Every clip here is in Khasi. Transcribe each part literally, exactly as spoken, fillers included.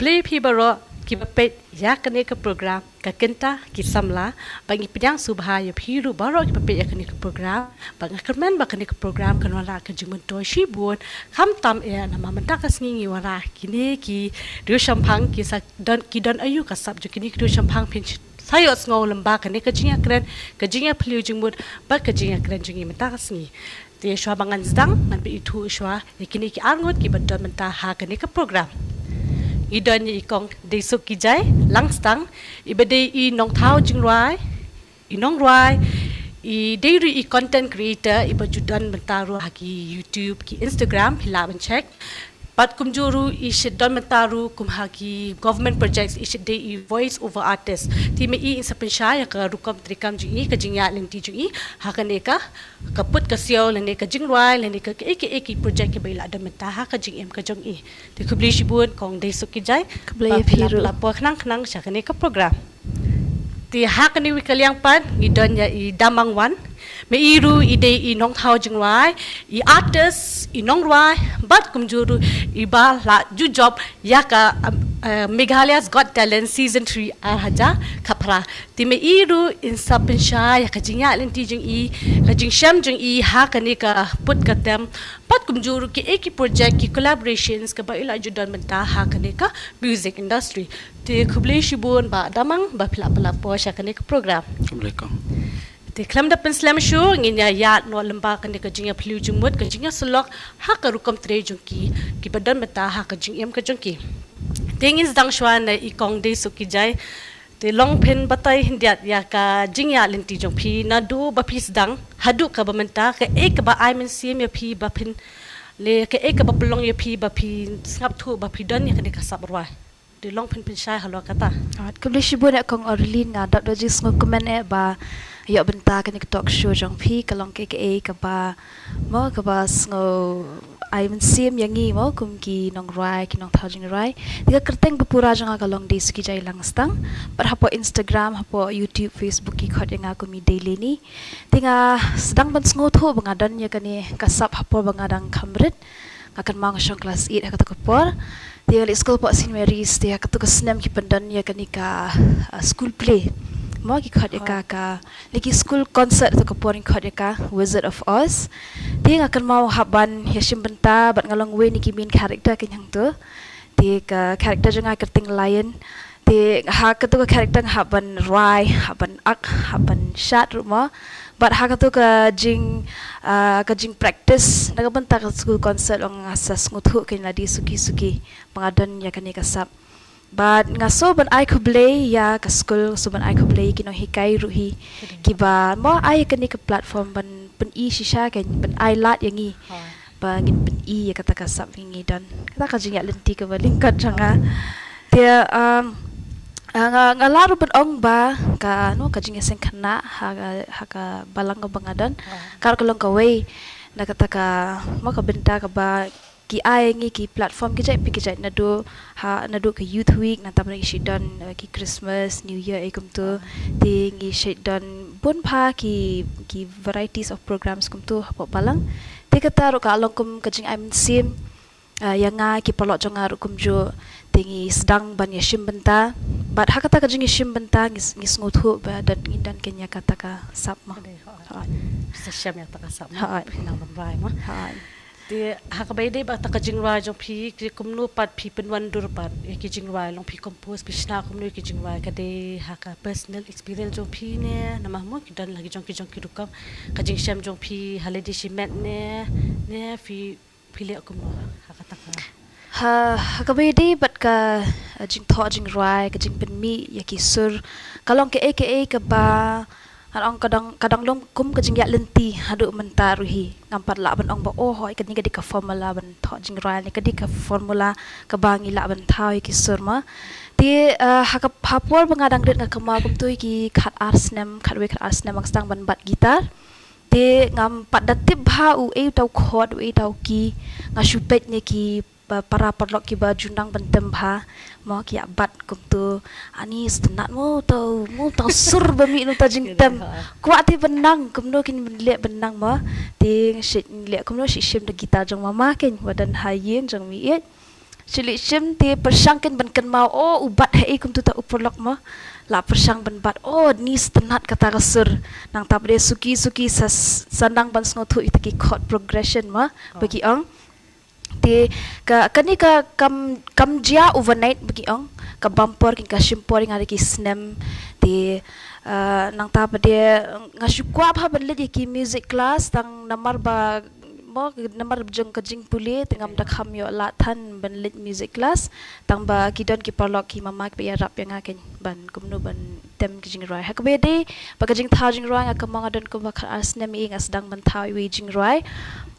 khublei phi baroh kiba peit ïa kane ka program Ka Kynta Ki Samla, ba ngi pdiang sngewbha ïa phi ruh baroh kiba peit ïa kane ka program, ba nga kyrmen ba kane ka program kan wanrah ka jingmyntoi shibun, khamtam eh namar mynta ka sngi ngi wanrah kine ki riew shemphang ki sa don, ki don aïu ka sap jong kine ki riew shemphang phin sa ïohsngew lyngba kane ka jingïakren, ka jingïaphylliew jingmut bad ka jingïakren jong ngi mynta ka sngi. Te shuwa ba ngan sdang, ngan pynithuh shuwa ïa kine ki arngut kiba don mynta ha kane ka program. Ngi don ïa i Kong Deisuk Kijai Langstang, iba dei i nongthaw jingrwai, i nongrwai, i dei ruh i content creator iba ju don mynta ruh ha ki YouTube, ki Instagram, phi lah ban check. Bad kumjuh ruh i shait don mynta ruh kum ha ki government projects, i shait dei i voice over artist. Te ma i, in sa pynshai ïa ka rukom treikam jong i, ka jingïaid lynti jong i ha kane ka, ka put ka siew lane ka jingrwai lane ka, kaei kaei ki project kiba i la don mynta ha ka jingim ka jong i. Te khublei shibun Kong Deisuk Kijai. Khublei ïa phi ruh. Ba phi la pynlap por khnang khnang sha kane ka program. Te ha kane ka liang pat ngi don ïa i Damang Wan. Ma i ruh i dei i nongthaw jingrwai, i artist, i nongrwai, bad kumjuh ruh iba la ju jop ïa ka, um, uh, Meghalaya's Got Talent Season three ar hajar khatphra. Te ma i ruh in sa pynshai ïa ka jingïaid lynti jong i, ka jingshem jong i ha kane ka put ka tem, bad kumjuh ruh kiei ki project, ki collaborations kaba i la ju don mynta ha kane ka music industry. Te khublei shibun Bah Damang ba phi la pynlap por sha kane ka program. Khublei Kong. Te khlem da pynslem shuh, ngin ïa ïaid noh lyngba kane ka jingïaphylliew jingmut, ka jingïasyllok ha ka rukom trei jong ki, kiba don mynta ha ka jingim ka jong ki. Te ngin sdang shuwa na i Kong Deisuk Kijai. Te long phin batai khyndiat ïa ka jingïaid lynti jong phi naduh ba phi sdang haduh kaba mynta, kaei kaba ai mynsiem ïa phi ba phin, lane kaei kaba pynlong ïa phi ba phi sngap thuh ba phi don ïa kane ka sap rwai. Te long phin pynshai halor kata. Ah, khublei shibun ïa Kong Orlin, nga dap da jingsngewkmen eh ba ïoh bynta kane ka talk show jong phi, ka long kaei kaei kaba, mo, kaba sngew ai mynsiem ïa ngi, mo, kum ki nongrwai, ki nongthaw jingrwai. Te ka kyrteng ba pura jong nga ka long Deisuk Kijai Langstang. Bad hapoh Instagram, hapoh YouTube, Facebook ki khot ïa nga kum i Deileni. Te nga sdang ban sngewthuh ba nga don ïa kane ka sap ha por ba nga dang kham rit. Nga kynmaw nga shong klas eight ha kata ka por. Te nga leit skul hapoh Saint Mary's, te ha katu ka snem ki pyndon ïa kane ka, ah, school play. Mo, ki khot ïa ka, ka, lane ki school concert, katu ka por ki khot ïa ka Wizard of Oz. Te nga kynmaw hap ban ïashim bynta bad nga long uwei na ki main character keiñ hangtu. Te ka character jong nga kyrteng Lion. Te ha katu ka character nga hap ban rwai, hap ban act, hap ban shad ruh mo. Bad ha katu ka jing, ah, ka jing practice na ka bynta ka school concert, long nga sa sngewthuh keiñ lade suki suki ba nga don ïa kane ka sap. Bad nga sngew ban ai khublei ïa ka school, sngew ban ai khublei ki nonghikai ruh hi, kiba mo ai kane ka platform ban pyni shisha keiñ, ban ai lad ïa ngi. Ba ngin pyni ïa kata ka sap ngi don. Kata ka jingïaid lynti kaba lyngkot jong nga. Te, um, ah, nga, nga lah ruh ban ong ba ka, no, ka jingïaseng khynnah ha ka, ha ka balang kaba nga don. Ka ruh ka long kawei na kata ka, mo, ka bynta kaba ki ai ngi ki platform ki jait pa ki jait, naduh ha, naduh ka Youth Week, nangta ba ngi shait don, eh, ki Christmas, New Year, eh, kumtu. Te ngi shait don bun bha ki, ki varieties of programs kumtu hapoh balang. Te kata ruh ka long kum ka jingai mynsiem, ah, ïa nga, ki paralok jong nga ruh kumjuh. Te ngi sdang ban ïashim bynta. Bad ha kata ka jingïashim bynta ngi, ngi sngewthuh ba don, ngi don keiñ ïa kata ka sap mo. Sa shem ïa kata ka sap mo. Phi nang ban rwai mo. Te ha kaba ïadei bad kata ka jingrwai jong phi, ki kumno pat phi pynwandur pat ïa ki jingrwai, long phi compose, phi shna kumno ïa ki jingrwai, ka dei ha ka personal experience jong phi ne, namar mo ki don la ki jong ki jong ki rukom, ka jingshem jong phi ha lade shimet ne, ne phi, phi leh kumno ha kata ka. Ha, ha kaba ïadei bad ka, eh, jingthoh jingrwai, ka jingpynmih ïa ki sur, ka long kaei kaei kaba ngan ong ka dang, ka dang long kum ka jingïaid lynti haduh mynta ruh hi. Ngam pat lah ban ong ba, oh, hooid, kane ka dei ka formula ban thoh jingrwai, ne ka dei ka formula kaba ngi lah ban thaw ïa ki sur mo. Te, eh, ha ka, ha por ba nga dang rit nga kynmaw kumtu ïa ki khat ar snem, khatwei khat ar snem ba nga sdang ban bat guitar. Te ngam pat da tip bha uei uta u chord, uei uta u key, nga shu peit ne ki ba para paralok kiba ju nang ban tem bha mo, ki ïa bat kumtu. Ani sngewtynnat mo uta u, mo uta u sur ba mih na uta jingtem. Kwah te ban nang, kumno kin leh ban nang mo. Te nga shait leh kumno, shait shim da guitar jong mama keiñ ba don ha ïing jong mi ïeit. Chili shim te pyrshang kein ban kynmaw, oh, u bat ha i kumtu ta u paralok mo. La pyrshang ban bat, oh, ni sngewtynnat kata ka sur. Nangta pat de suki suki sa, sa nang ban sngewthuh ïa kita ki chord progression mo. Ba ki ong. Te ka, kane ka kam, kam jia overnight ba ki ong. Ka bam por kein ka shim por ïa nga da ki snem. Te, ah, nangta pat de nga shu kwah bha ban leit ïa ki music class tang namar ba mo, namar jong ka jingpule te ngam da kham ïoh lad than ban leit music class. Tang ba ki don ki paralok ki mama kiba ïarap ïa nga kein ban kumno ban tem ki jingrwai. Ha kaba ïadei bad ka jingthaw jingrwai nga kynmaw nga don kumba khat ar snem ïa nga sdang ban thaw iwei i jingrwai.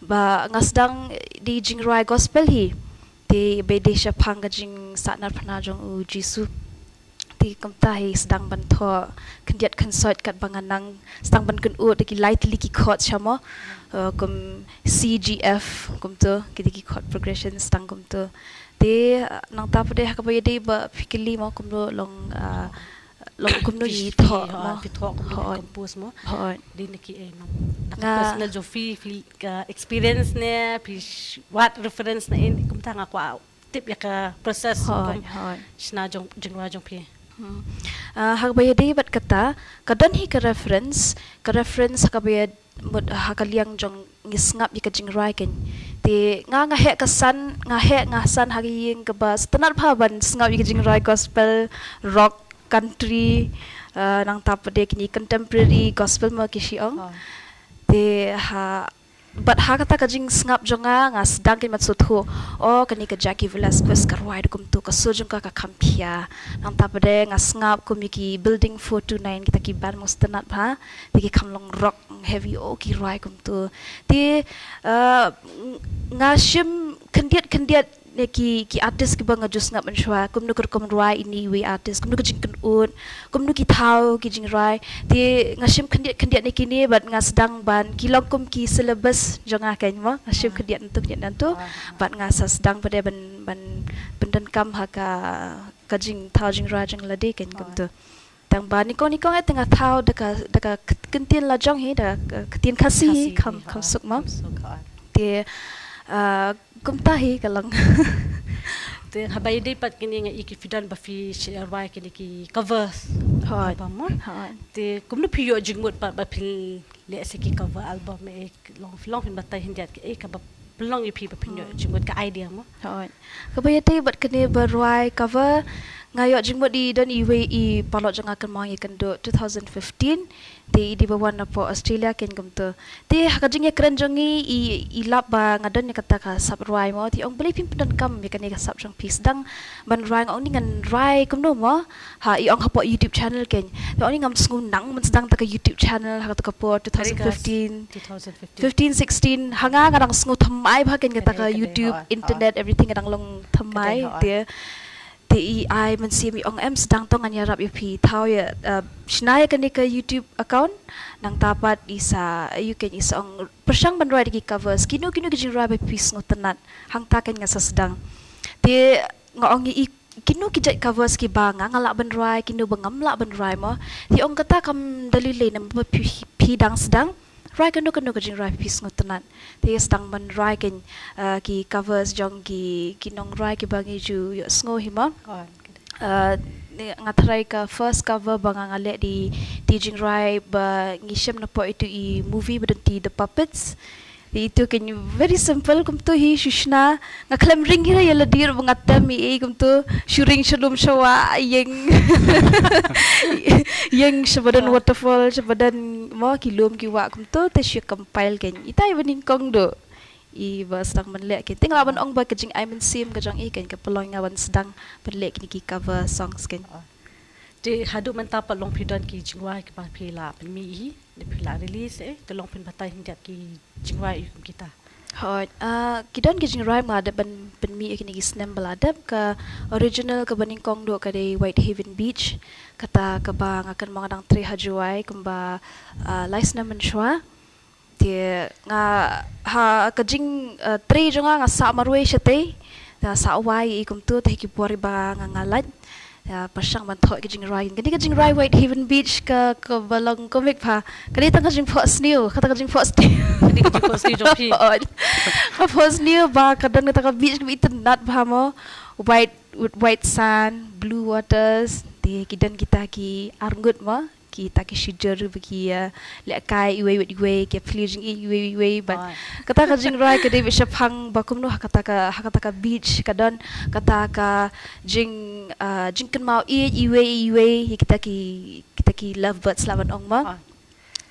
Ba nga sdang da i jingrwai gospel hi. Te ba ïadei shaphang ka jingsahnarphna jong u Jisu. Te kumta hi sdang ban thoh khyndiat khynsoit katba nga nang, sdang ban kynud da ki lai tylli ki chord sha mo. Uh, kum C, G, F kumtu, kita ki chord progression sdang kumtu. Te, uh, nangta pat de ha kaba ïadei bad phi kylli mo kumno long, uh, long kumno phi, i thoh mo, phi thoh kumno, phi compose mo. Hooid. Dei na ki, eh, na ka personal jong phi, phi ka experience ne phi sh-, wad reference na in kumta nga kwah tip ïa ka process. Hooid, hooid. Shna jong, jingrwai jong phi. Hmm. Ah, ha kaba ïadei bad kata, ka don hi ka reference, ka reference ha kaba ïa mut ha ka liang jong ngi sngap ïa ka jingrwai kein. Te nga, nga heh ka san, nga heh nga san ha ka ïing kaba sngewtynnat bha ban sngap ïa ka jingrwai gospel, rock, country, ah, nangta pat de kine contemporary gospel mo ki shu ong. Te ha Bad ha kata ka jingsngap jong nga, nga sdang kein ban sngewthuh, oh, kane ka Jackie Velasquez ka rwai da kumtu, ka sur jong ka ka kham khia. Nangta pat de nga sngap kum ïa ki Building four two nine, kita ki band mos tynat bha, te ki kham long rock heavy, oh, ki rwai kumtu. Te, eh, ng-, nga shim khyndiat khyndiat ne ki, ki artist kiba nga ju sngap mynshuwa, kumno ka rukom rwai ine iwei i artist, kumno ka jingkynud, kumno ki thaw ki jingrwai. Te nga shim khyndiat khyndiat ne kine bad nga sdang ban, ki long kum ki syllabus jong nga kein mo, nga shim khyndiat nangtu khyndiat nangtu bad nga sa sdang pat de ban, ban pyndonkam ha ka, ka jingthaw jingrwai jong lade kein kumtu. Tang ba nyngkong nyngkong eh te nga thaw da ka, da ka kt-, ktien la jong hi, da ka ktien Khasi hi, kham, kham suk mo. Te, ah, kumta hi ka long. Te haba ïadei pat kine nga i ki phi don ba phi shu rwai kine ki covers album mo. Te kumno phi ïoh jingmut pat ba phi leh sa ki cover album eh, long, long phin batai khyndiat ki eh kaba pynlong ïa phi ba phin ïoh jingmut ka idea mo. Hooid. Kaba ïadei bad kane ba rwai cover, nga ïoh jingmut i don iwei i paralok jong nga kynmaw ïakynduh two thousand fifteen. Te i dei ba wan napoh Australia kein kumtu. Te ha ka jingïakren jong ngi i, i lap ba nga don ïa kata ka sap rwai mo. Te i ong balei phim pyndonkam ïa kane ka sap jong phi sdang ban rwai, nga ong ni ngan rwai kumno mo. Ha, i ong hapoh YouTube channel kein. Te i ong ni ngam sngew nang ban sdang ta ka YouTube channel ha kata ka por two thousand fifteen. Fifteen, sixteen, ha nga nga dang sngew thymmai bha kein kata ka YouTube, internet, everything ka dang long thymmai. Te, te i ai mynsiem i ong em sdang to ngan ïarap ïa phi. Thaw ïa, eh, shna ïa kane ka YouTube account. Nangta pat i sa, ïa kein i sa ong pyrshang ban rwai da ki covers. Kino kino ki jingrwai ba phi sngewtynnat. Hangta kein nga sa sdang. Te nga ong ïa i kino ki jait covers kiba nga, nga lah ban rwai, kino ba ngam lah ban rwai mo. Te i ong kata kam da lei lei namar ba phi, phi dang sdang rwai kano kano ka jingrwai phi sngewtynnat. Te sdang ban rwai kein, ah, ki covers jong ki, ki nongrwai kiba ngi ju ïohsngew hi mo. Ah, nga tharai ka first cover ba nga, nga leh dei, dei jingrwai ba ngi shem napoh itu i movie ba don i The Puppets. Dei itu kein very simple kumtu hi, shu shna. Nga khlem ring hi ïa lade ruh ba nga tem ei ei kumtu. Shu ring sha lum sha wah, ïeng. Ïeng sha ba don waterfall, sha ba don mo ki lum ki wah kumtu, te shu compile kein. Itai ba nyngkong duh i ba sdang ban leh kein. Te nga lah ban ong ba ka jingai mynsiem ka jong i kein ka pynlong nga ban sdang ban leh kine ki cover songs kein. Te haduh mynta pat long phi don ki jingrwai kiba phi la pynmih hi, ne phi la release eh, te long phin batai khyndiat ki jingrwai kum kita? Hooid, ah, ki don ki jingrwai ba nga la dep ban pynmih ha kine ki snem ba la dep. Ka original kaba nyngkong duh ka dei Whitehaven Beach, kata kaba nga kynmaw nga dang trei ha Jowai kumba, ah, lai snem mynshuwa. Te nga ha ka jing, eh, trei jong nga, nga sah marwei shatei. Nga sah wai i kumtu te ki por ba nga, nga lait. Nga pyrshang ban thoh ki jingrwai. Kane ka jingrwai Whitehaven Beach ka, kaba long comic bha. Kane tang ka jingphohsniew, kata ka jingphohsniew. Kane ka jingphohsniew jong phi. Ka phohsniew ba ka don kata ka beach kaba itynnat bha mo. white, with white sand, blue waters, te ki don kita ki arngut mo, kita ki shijur ba ki, uh, lehkai iwei wad iwei, ki plie jingïeit iwei wad iwei, but kata ka jingrwai ka dei beit shaphang ba kumno ha kata ka, ha kata ka beach ka don kata ka jing, uh, jingkynmaw ïeit iwei ïeit iwei ïa kita ki, kita ki lovebirds lah ban ong mo.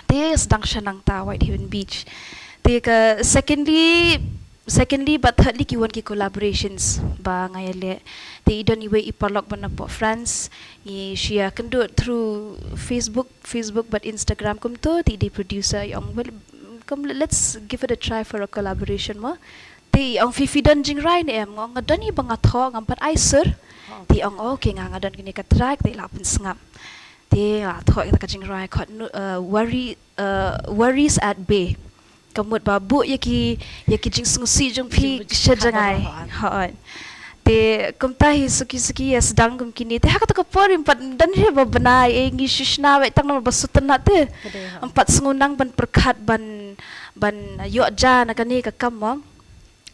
Te sdang sha nangta Whitehaven Beach. Te ka secondly, secondly bad thirdly ki wan ki collaborations ba nga ïaleh. Te i don iwei i paralok ba na pdeng France, ngi shu ïakynduh through Facebook, Facebook bad Instagram kumto, te i dei producer, i ong, well, come, let's give it a try for a collaboration mo. Te i ong, phi, phi don jingrwai ne em? Nga ong, nga don hi ba nga thoh, ngam pat ai sur. Te i ong, okay, nga, nga don kane ka track, te lah pynsngap. Te nga thoh ïa kata ka jingrwai, khot nu, uh, worry, uh, Worries at Bay. Ka mut ba buh ïa ki, ïa ki jingsngewsih jong phi sha jngai. Hooid. Te kumta hi suki suki ïa sdang kum kine. Te ha kata ka por ym pat don hi ba bnai, eh, ngi shu shna beit tang namar ba sngewtynnat te. Ym pat sngew nang ban pyrkhat ban, ban ïoh ja na kane ka kam mo.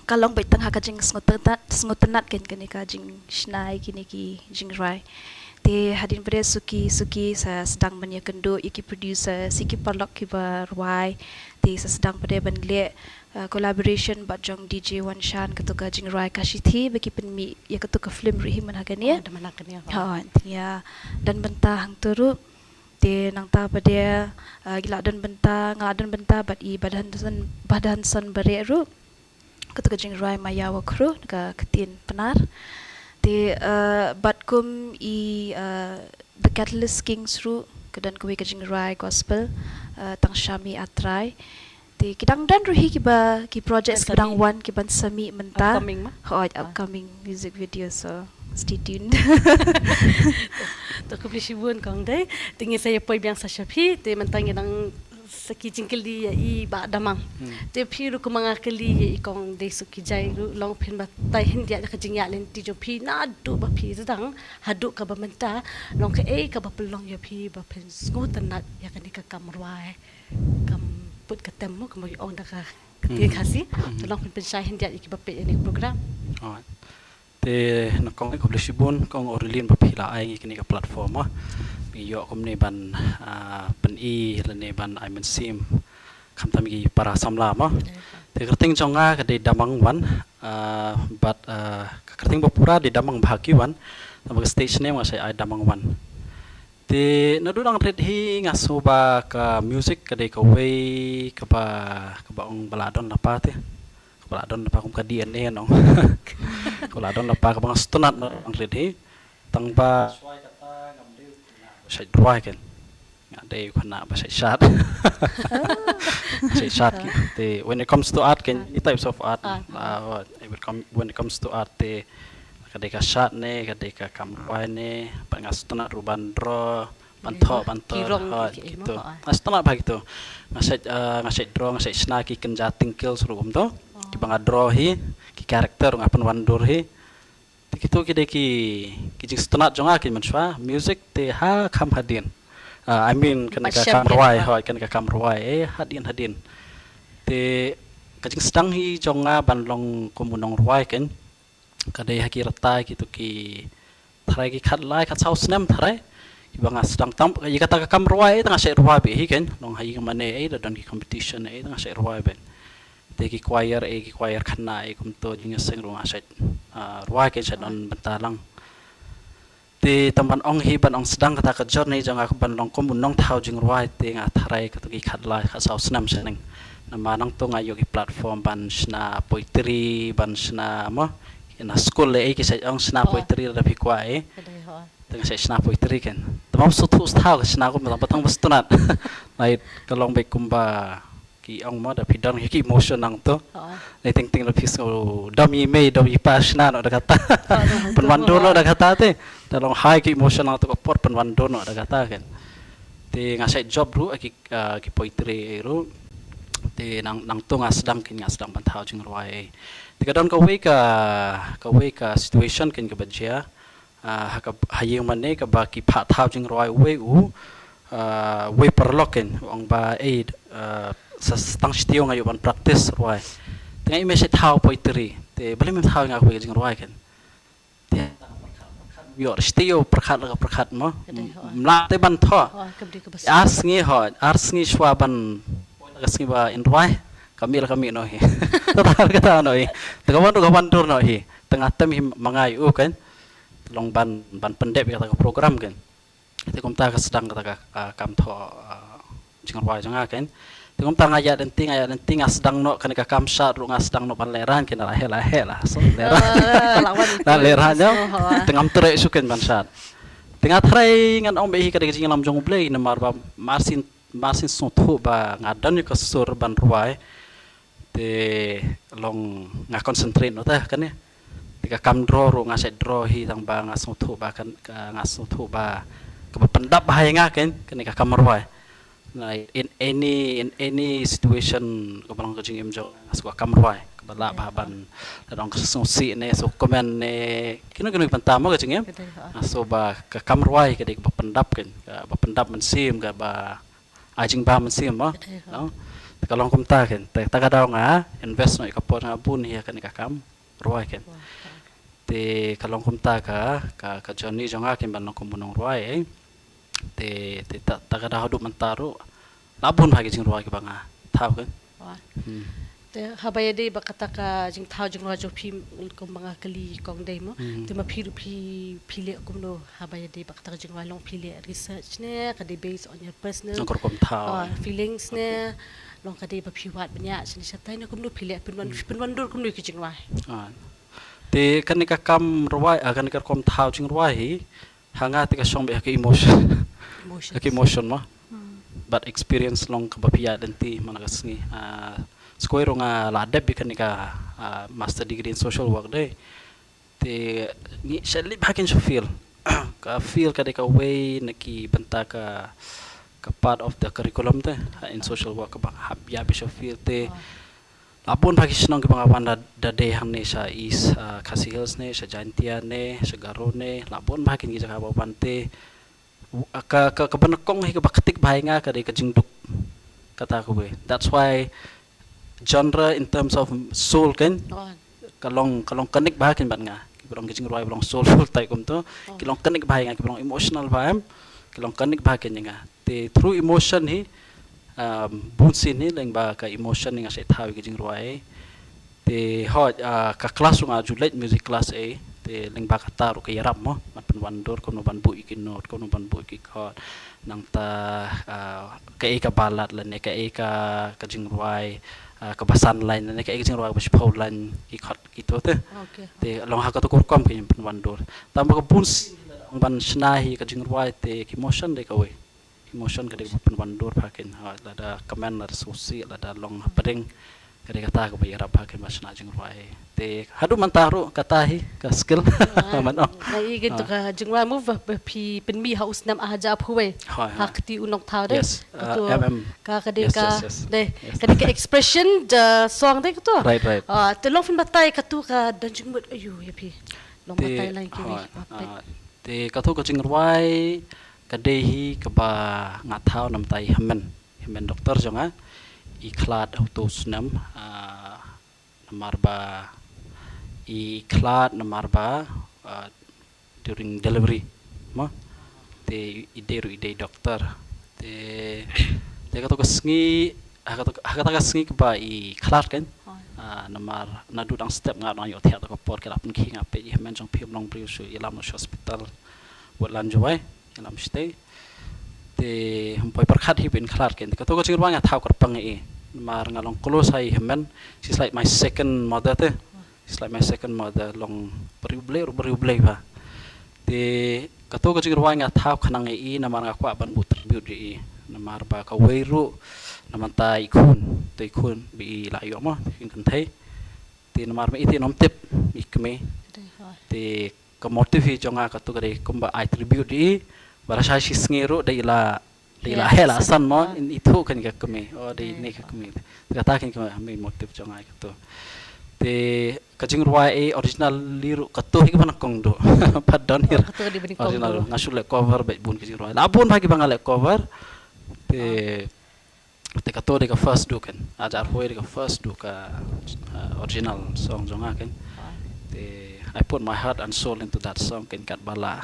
Ka long beit tang ha ka jingsngewtynnat, sngewtynnat kein kane ka jingshna ïa kine ki jingrwai. Te hadien pat de suki suki sa sdang ban ïakynduh ïa ki producer, ïa ki paralok kiba rwai. Te sa sdang pat de ban leh, uh, collaboration bad jong D J Wanshan, kato ka jingrwai Ka Shithi ba ki pynmih ïa kato ka film ruh hi mynta ha kane. Oh, da mynta ha kane. Ha, ïa don bynta hangto ruh. Te nangta pat de, uh, ngi la don bynta, nga la don bynta bad i Badhanson, Badhanson Bareh ruh. Kato ka jingrwai Maya Wakhru, ka ktien Pnar. Te, uh, bad kum i, uh, The Catalyst Kings ruh, ka don kawei ka jingrwai gospel, uh, Tang Shami Atrai. Te ki dang don ruh hi kiba, ki projects kiba dang wan, kiban sa mih mynta. Upcoming ma? Hooid, upcoming music video, so stay tuned. To khublei shibun kong dei. Te ngi sa ïa poi biang sa sha phi, te mynta ngi dang sa ki jingkylli ïa i Bah Damang. Te phi ruh kumba nga kylli ïa i kong dei suk ki jai ruh long phin batai hyndiat ïa ka jingïaid lynti jong phi naduh ba phi sdang haduh kaba mynta, long kaei kaba pynlong ïa phi ba phin sngewtynnat ïa kane ka kam rwai. Kam put ka tem mo, kumba ong da ka ktien Khasi. To long phin pynshai hyndiat ïa kiba peit ïa kane ka program. Te na kong, khublei shibun kong Aurelien ba phi la ai ngi kane ka platform mo. Ngi ïoh kumne ban, ah, pyni lane ban ai mynsiem khamtam ki para samla mo. Te kyrteng jong nga ka dei Damang Wan, ah, bad, ah, ka kyrteng ba pura dei Damang Bhagi Wan. Namar ka stage name nga shait ai Damang Wan. Te naduh dang rit hi nga sngew ba ka music ka dei kawei kaba, kaba ong ba la don lypa te. Kaba la don lypa kum ka D N A nong. Kaba la don lypa kaba nga sngewtynnat naduh dang rit hi. Tang ba shait rwai kein. Nga dei u khynnah ba shait shad. Shait shad kein. Te when it comes to art kein, any types of art. Ah, when it come, when it comes to art te ka dei ka shad ne, ka dei ka kam rwai ne, bad nga sngewtynnat ruh ban draw, ban thoh, ban thoh, hooid, kito. Nga sngewtynnat bha kito. Nga shait, ah, nga shait draw, nga shait shna ki kynja tyngkil ruh kumto. Kiba nga draw hi, ki character nga pynwandur hi. Te kito ki dei ki, ki jingsngewtynnat jong nga kein mynshuwa, music te ha kham hadien. Ah, I mean, kane ka kam rwai, hooid, kane ka kam rwai, eh, hadien, hadien. Te ka jingsdang hi jong nga ban long kum u nongrwai kein. Ka dei ha ki rta kito ki tharai ki khatlai, khatsaw snem tharai. Kiba nga sdang tam, ïa kata ka kam rwai, eh, te nga shait rwai beit hi kein. Nong ha ïing mane, eh, da don ki competition, eh, te nga shait rwai beit. Te ki choir, eh, ki choir khynnah, eh, kumto jingïaseng ruh nga shait, ah, rwai kein, shait don bynta lang. Te tang ban ong hi, ban ong sdang kata ka journey jong nga ban long kum u nongthaw jingrwai te nga tharai kato ki khatlai, khatsaw snem shaneng. Namar nangto nga ïoh ki platform ban shna poetry, ban shna mo. Na skul lei ki shait ong shna poetry lada phi kwah, eh. Te nga shait shna poetry kein. Te mam sngewthuh shuh ka shna kumba tang ba sngewtynnat. Nai ka long beit kumba ki ong mo da phi don ki emotion nangto. Nai teng teng da phi sngew dom i mei, dom i pa shna noh da kata. Pynwandur noh da kata te. Da long high ki emotion nangto ka por pynwandur noh da kata kein. Te nga shait jop ruh ki, ah, ki poetry ruh. Te nang, nangto nga sdang kein, nga sdang ban thaw jingrwai. Te ka don kawei ka, kawei ka situation kein kaba jia. Ah, ha ka, ha ïing mane kaba ki phah thaw jingrwai uwei u, ah, uwei paralok kein, u ong ba, eh, ah, sa, sa tang shi taïew nga ïoh ban practice rwai. Te nga ïa me shait thaw poetry. Te balei mem thaw ïa nga kawei ka jingrwai kein. Te ïoh rishti ïoh pyrkhat la ka pyrkhat mo. Mla te ban thoh. Ar sngi ho, ar sngi shuwa ban ka sngi ba in rwai. Ka mih la ka mih noh hi. Kata kata noh hi. Te ka wan dur ka wan dur noh hi. Te nga tem hi ma nga ïa u kan. Long ban ban pyndep ïa kata ka program kan. Te kumta ka sdang kata ka kam thoh jingrwai jong nga kan. Te kumta nga ïaid lynti nga ïaid lynti nga sdang noh kane ka kam shad ruh nga sdang noh ban lehrain kan la heh la heh la so lehrain. La lehrain. Te ngam treh shuh kan ban shad. Te nga tharai ngan ong ba hi ka dei ka jingïalam jong U Blei namar ba mar syn mar syn sngewthuh ba nga don ïa ka sur ban rwai. Te long nga concentrate noh te kane. Te ka kam draw ruh nga shait draw hi tang ba nga sngewthuh ba kan nga sngewthuh ba kaba pyndap bha ïa nga kan kane ka kam rwai. Na in any in any situation kaba long ka jingim jong nga sngewthuh ka kam rwai kaba lah bha ban la dong ka sngewsih ne sngewkmen ne kino kino ki bynta mo ka jingim. Nga sngewthuh ba ka kam rwai ka dei kaba pyndap kan kaba pyndap mynsiem kaba ai jingbam mynsiem mo. Te ka long kumta kan te ta ka daw nga invest noh ïa ka por nga bun hi ïa kane ka kam rwai kan. Te ka long kumta ka ka journey jong nga kan ban long kum u nongrwai. Te te ta ka daw haduh mynta ruh la bun bha ki jingrwai kiba nga thaw kan. Te haba ïadei ba kata ka jingthaw jingrwai jong phi kumba nga kylli kong dei mo. Te ma phi ruh phi phi leh kumno haba ïadei ba kata ka jingrwai long phi leh research ne ka dei based on your personal feelings ne long ka dei ba phi wad bniah shane shatai ne kumno phi leh pynwan dur kumno ki jingrwai. Te kane ka kam rwai a kane ka rukom thaw jingrwai hi ha nga te ka shong beit ha ka emotion. Ka emotion mo. Bad experience long kaba phi ïaid lynti man la ka sngi. Skoi ruh nga la dep beit kane ka master degree in social work dei. Te ngi sha lip ha kin sha field ka field ka dei ka wei na ki bynta ka ka part of the curriculum te in social work kaba hap ïa beit sha field te. La bun bha ki shnong kiba nga wan da dei hangne sha East Khasi Hills ne sha Jaintia ne sha Garo ne la bun bha kin ki jaka ba wan te. Ka ka ka banyngkong hi kaba ktik bha ïa nga ka dei ka jingduk kata ka wei. That's why genre in terms of soul kan ka long ka long connect bha kin bad nga kiba long ka jingrwai ba long soulful tai kumto ki long connect bha ïa nga kiba long emotional bha em ki long connect bha kin ïa nga. Te through emotion hi bun sien hi lyngba ka emotion hi nga shait thaw ïa ka jingrwai. Te hooid ka class ruh nga ju leit music class ei te lyngba kata ruh ka ïarap mo ban pynwandur kumno ban buh ïa ki note kumno ban buh ïa ki chord. Nangta kaei ka ballad lane kaei ka ka jingrwai kaba san line lane kaei ka jingrwai kaba shiphew line ki chord kito te. Te long ha kato ka rukom ka ïa pynwandur. Tang ba ka bun sien ban shna hi ka jingrwai te ki emotion dei kawei. Emotion ka dei ba pynwandur bha kin lada kmen lada sngewsih lada long hapdeng ka dei kata kaba ïarap bha kin ba shna jingrwai. Te haduh mynta ruh kata hi ka skill. Man ong. Ka jingrwai mo ba phi pynmih ha u snem ar hajar arphew wei. Ha kti u nongthaw dei. Ka ka dei ka dei ka dei ka expression da song dei kato. Te long phin batai kato ka don jingmut ayu ïa phi. Long batai lang ki wi. Te kato ka jingrwai ka dei hi kaba nga thaw namta i hynmen hynmen doktor jong nga i khlad ha uto u snem. Namar ba i khlad namar ba during delivery mo te i dei ruh i dei doktor. Te te kato ka sngi ha kata ka sngi kaba i khlad kan. Namar naduh dang step nga dang ïohthiah da ka por ki la pynkhih nga peit i hynmen jong phi um long briew shu ïalam sha hospital. Wat lan jowai ïalam shatei. Te hum poi pyrkhat hi ba in khlad kan te kato ka jingrwai nga thaw kyrpang ïa i. Namar nga long close ha i hynmen. She's like my second mother te. She's like my second mother long briew Blei ruh briew Blei ba. Te kato ka jingrwai nga thaw khnang ïa i namar nga kwah ban buh tribute ïa i. Namar ba kawei ruh namar ta i khun te i khun ba i la ïoh mo te i kynthei. Te namar ma i te i nym tip i kmie. Te ka motive hi jong nga kato ka dei kumba ai tribute ïa i. Ba lashai shi sngi ruh dei la dei la heh la san mo in ithuh kan ka kmie o dei ne ka kmie. Kata kan ka main motive jong nga kato. Te ka jingrwai ei originally ruh kato hi kaba nyngkong duh. Pat don hi original nga shu leh cover bad bun ka jingrwai la bun bha kiba nga leh cover. Te te kato dei ka first duh kan ar hajar arphew wei dei ka first duh ka original song jong nga kan. Te I put my heart and soul into that song, keiñ katba lah.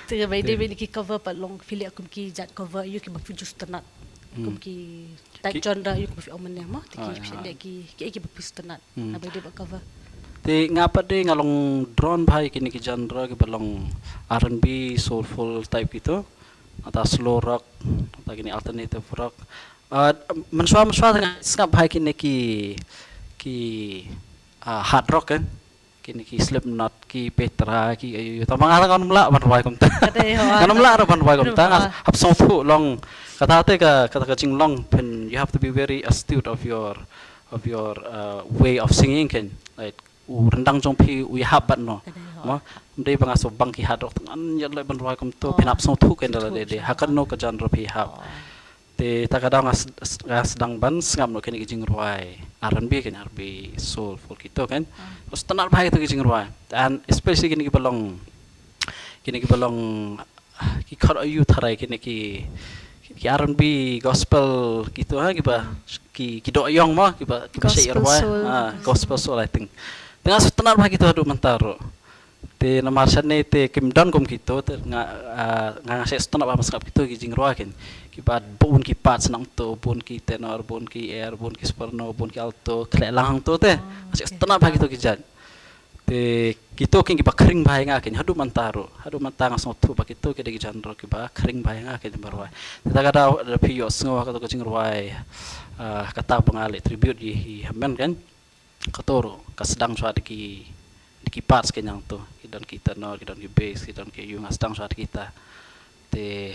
Te ba ïadei bad ki cover pat long, phi leh kum ki jait cover ïa ki ba phi ju sngewtynnat. Kum ki type genre ïa ki ba phi ong mynne mo, te ki phi leh ki, ki, ki ba phi sngewtynnat. Ba ïadei bad cover. Te nga pat de nga long drawn bha ïa kine ki genre kiba long R and B, soulful type kito. Ata slow rock, ata kine alternative rock. Ah, mynshuwa, mynshuwa te nga sngap bha ïa kine ki, ki, ah, hard rock, eh. Kine ki Slipknot, ki Petra, ki aïu aïu. Tang ba nga ngam lah ban rwai kumta. Ngam lah ruh ban rwai kumta. Nga hap sngewthuh long. Kata te ka, kata ka jinglong phin, you have to be very astute of your, of your, uh, way of singing, keiñ. Like, u ryndang jong phi u ïahap bad no. Mo, ym dei ba nga shu bang ki hard rock, ngan ïa leh ban rwai kumto, phin hap sngewthuh keiñ da lade de ha kano ka genre phi hap. Te ta ka daw nga s-, s-, nga sdang ban sngap noh kine ki jingrwai R and B keiñ, R and B soulful kito keiñ. Nga sngewtynnat bha kito ki jingrwai. And especially kine kiba long, kine kiba long, ki khot aïu tharai kine ki, ki R and B gospel kito ha, kiba ki, ki doh ïong mo, kiba, kiba shait rwai. Ah, gospel soul, I think. Te nga sngewtynnat bha kito haduh mynta ruh. Te namar shane te kim don kum kito, te nga, ah, nga, nga shait sngewtynnat bha ban sngap kito ki jingrwai keiñ. Kiba bun ki parts nangto, bun ki tenor, bun ki air, bun ki soprano, bun ki alto, khleh lang hangto te. Nga shait sngewtynnat bha kito ki jait. Te kito keiñ kiba khring bha ïa nga keiñ haduh mynta ruh. Haduh mynta nga sngewthuh ba kito ki dei ki genre kiba khring bha ïa nga keiñ ban rwai. Te ta ka daw lada phi ïohsngew ha kato ka jingrwai, ah, kata ba nga leh tribute ïa hi Hamen keiñ. Kato ruh ka sdang shuwa da ki, da ki parts keiñ hangto. Ki don ki tenor, ki don ki bass, ki don ki aïu, nga sdang shuwa da kita. Te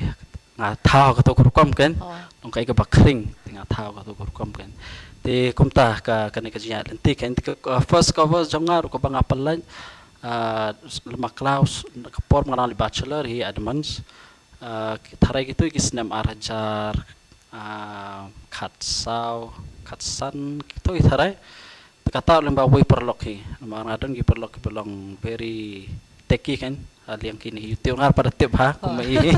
nga thaw kato ka rukom keiñ. Nong kaei kaba khring, te nga thaw kato ka rukom keiñ. Te kumta ka, kane ka jingïaid lynti keiñ. Te ka, ka first cover jong nga ruh kaba nga pynlait, ah, lem bad ka por ba nga dang leit bachelor hi Edmonds. Ah, tharai kito ki snem ar hajar, ah, khatsaw, khatsan, kito hi tharai. Te kata lem bad wei paralok hi. Namar nga don ki paralok kiba long very techy keiñ. Ah, liang kine YouTube nga pat da tip ha, kumba i.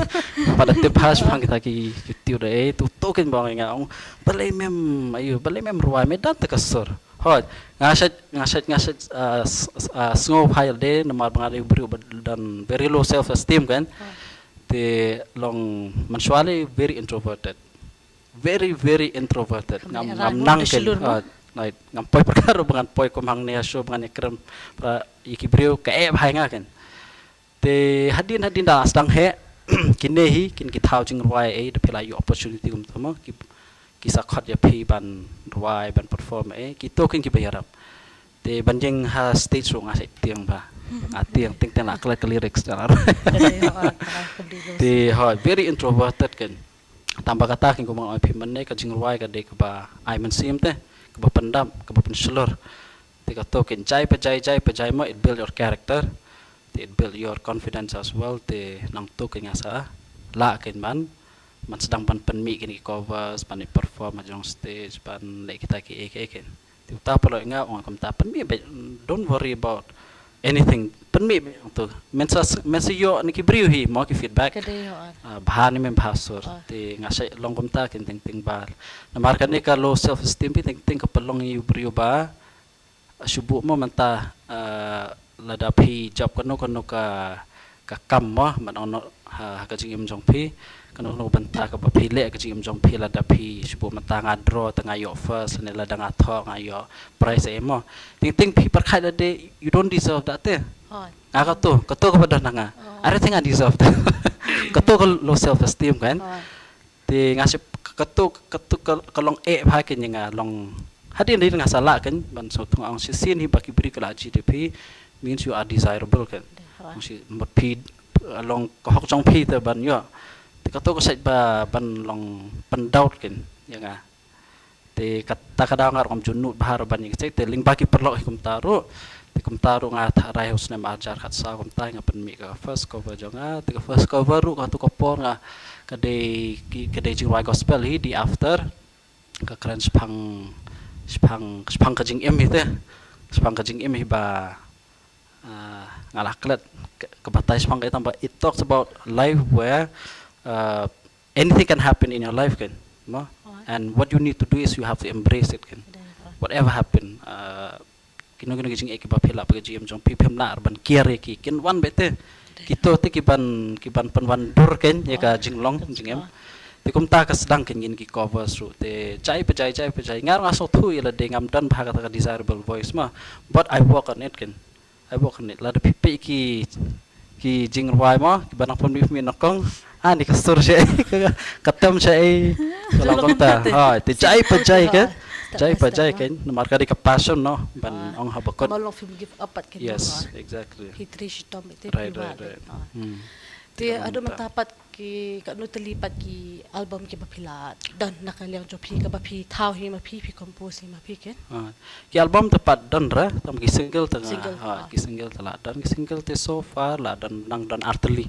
Pat da tip ha shaphang kita ki YouTube da, eh, tu tu keiñ ba nga ong. Balei mem, aïu, balei mem rwai, me don te ka sur. Hooid, nga shait, nga shait, nga shait, ah, s-, s-, ah, sngew bha ïa lade, namar ba nga dei u briew ba don very low self esteem keiñ. Te long mynshuwa lei very introverted. Very, very introverted. Ngam, ngam nang keiñ. Ah, ngam poi pyrkhat ruh ba ngan poi kum hangne ha show ba ngan ïakren para ïa ki briew, ka eh bha ïa nga keiñ. Te hadien hadien da sdang heh, kine hi, kin ki thaw jingrwai, eh, da phi la ïoh opportunity kumta mo, ki, ki sa khot ïa phi ban rwai, ban perform, eh, kito keiñ kiba ïarap. Te ban ïeng ha stage ruh nga shait tieng bha. Nga tieng, tieng tieng la klet ka lyrics da la. Te hooid, very introverted keiñ. Tang ba kata keiñ kumba nga ong ïa phi mynne ka jingrwai ka dei kaba ai mynsiem te, kaba pyndap, kaba pynshlur. Te kato keiñ jai pa jai, jai pa jai mo, it build your character. Te it build your confidence as well. Te nangto keiñ nga sa lah keiñ ban, ban sdang ban pynmih kine ki covers, ban perform ha jong stage, ban leh kita kiei kiei keiñ. Te uta u paralok nga ong kumta, pynmih beit, don't worry about anything. Pynmih beit, ong to. Men sa, men sa ïoh na ki briew hi mo ki feedback. Ka dei, hooid. Ah, bha ne mem bha sur. Te nga shait long kumta keiñ teng teng ba. Namar kane ka low self esteem phi teng teng ka pynlong ïa u briew ba shu buh mo mynta, ah, lada phi jop kano kano ka, ka kam mo, ban ong noh ha, ha ka jingim jong phi, kano kano ka bynta kaba phi leh ha ka jingim jong phi, lada phi shu buh mynta nga draw te nga ïoh first, ne lada nga thoh nga ïoh prize, eh mo. Teng teng phi pyrkhat lade, you don't deserve that te. Hooid. Nga kato, kato kaba don ha nga. I don't think I deserve that. Kato ka low self esteem keiñ. Hooid. Te nga shu kato, kato ka, ka long eh bha keiñ ïa nga long. Hadien hadien nga sa lah keiñ ban sngewthuh, nga ong shisien hi ba ki briew ki la jied ïa phi means you are desirable keiñ. Ong shi mut phi, eh, long ka hok jong phi te ban ïoh. Te kato ka shait ba ban long pyndoubt keiñ ïa nga. Te kata ka daw nga ruh ngam ju nud bha ruh ban ïeng check, te lyngba ki paralok hi kumta ruh. Te kumta ruh nga tharai ha u snem ar hajar khatsaw kumta nga pynmih ka first cover jong nga. Te ka first cover ruh kato ka por nga ka dei ki, ka dei jingrwai gospel hi, The After. Ka kren shaphang, shaphang, shaphang ka jingim hi te. Shaphang ka jingim hi ba, ah, nga la klet ka, ka batai shaphang ka, tang ba it talks about life where, ah, anything can happen in your life keiñ, mo? And what you need to do is you have to embrace it keiñ. Whatever happen, ah, kino kino ki jingeh kiba phi lah, ba ka jingim jong phi phim lah ban kiar ïa ki, kin wan beit te. Kito te ki ban, ki ban pynwan dur kein ïa ka jinglong jingim. Te kumta ka sdang kein ngin ki covers ruh te jai pa jai, jai pa jai. Nga ruh nga sngewthuh ïa lade, ngam don bha kata ka desirable voice mo. But I work on it kein. I work on it. Lada phi peit ki, ki jingrwai mo, kiba nang pynmih pynmih nyngkong. Ah, ni ka sur shaei, ka tem shaei. Ka long kumta. Ha, te jai pa jai kein. Jai pa jai kein. Namar ka dei ka passion no, ban ong haba kut. Yes, exactly. Right, right, right. Hmm. Te haduh mynta pat ki, katno tylli pat ki album kiba phi la don na ka liang jong phi, kaba phi thaw hi ma phi, phi compose hi ma phi kein? Ah, ki album te pat don re, tang ki single te nga, single, ha, ki single te la don, ki single te so far la don, nang don artylli.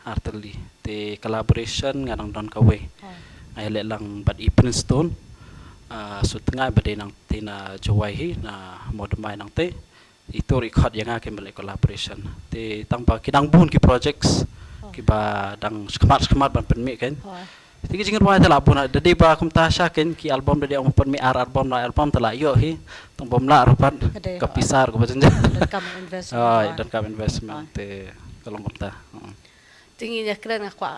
Artylli. Te collaboration nga nang don kawei. Nga ïaleh lang bad i Prince Stone. Ah, shu tnga ba dei nangta na Jowai hi, na Mawdymbai nangta. Ito ruh i khot ïa nga kein ban leh collaboration. Te tang ba ki dang bun ki projects kiba dang shakhmat shakhmat ban pynmih kein. Te ki jingrwai te la bun, da dei ba kumta sha kein, ki album da dei ong pynmih ar album, lai album te la ïoh hi. Tang bym lah ruh pat, ka pisa ruh kaba jynjar. Donkam investment. Ai, donkam investment te ka long kumta. Te ngin ïa kren, nga kwah,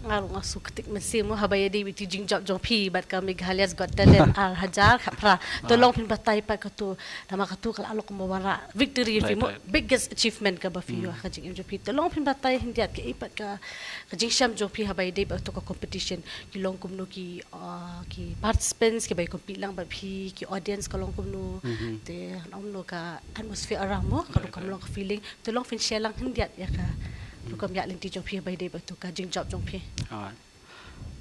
nga ruh nga sngewktieh mynsiem mo haba ïadei bad ki jingjop jong phi bad ka Meghalaya's Got Talent ar hajar khatphra. To long phin batai pat kato, namar kato ka la long kumba wanrah victory ïa phi mo, biggest achievement kaba phi ïoh ha ka jingim jong phi. To long phin batai khyndiat kaei pat ka, ka jingshem jong phi haba ïadei bad kato ka competition, ki long kumno ki, ah, ki participants kiba ïa compete lang bad phi, ki audience ka long kumno, te kumno ka atmosphere around mo, ka rukom long ka feeling. To long phin share lang khyndiat ïa ka rukom ïaid lynti jong phi haba ïadei bad kato ka jingjop jong phi.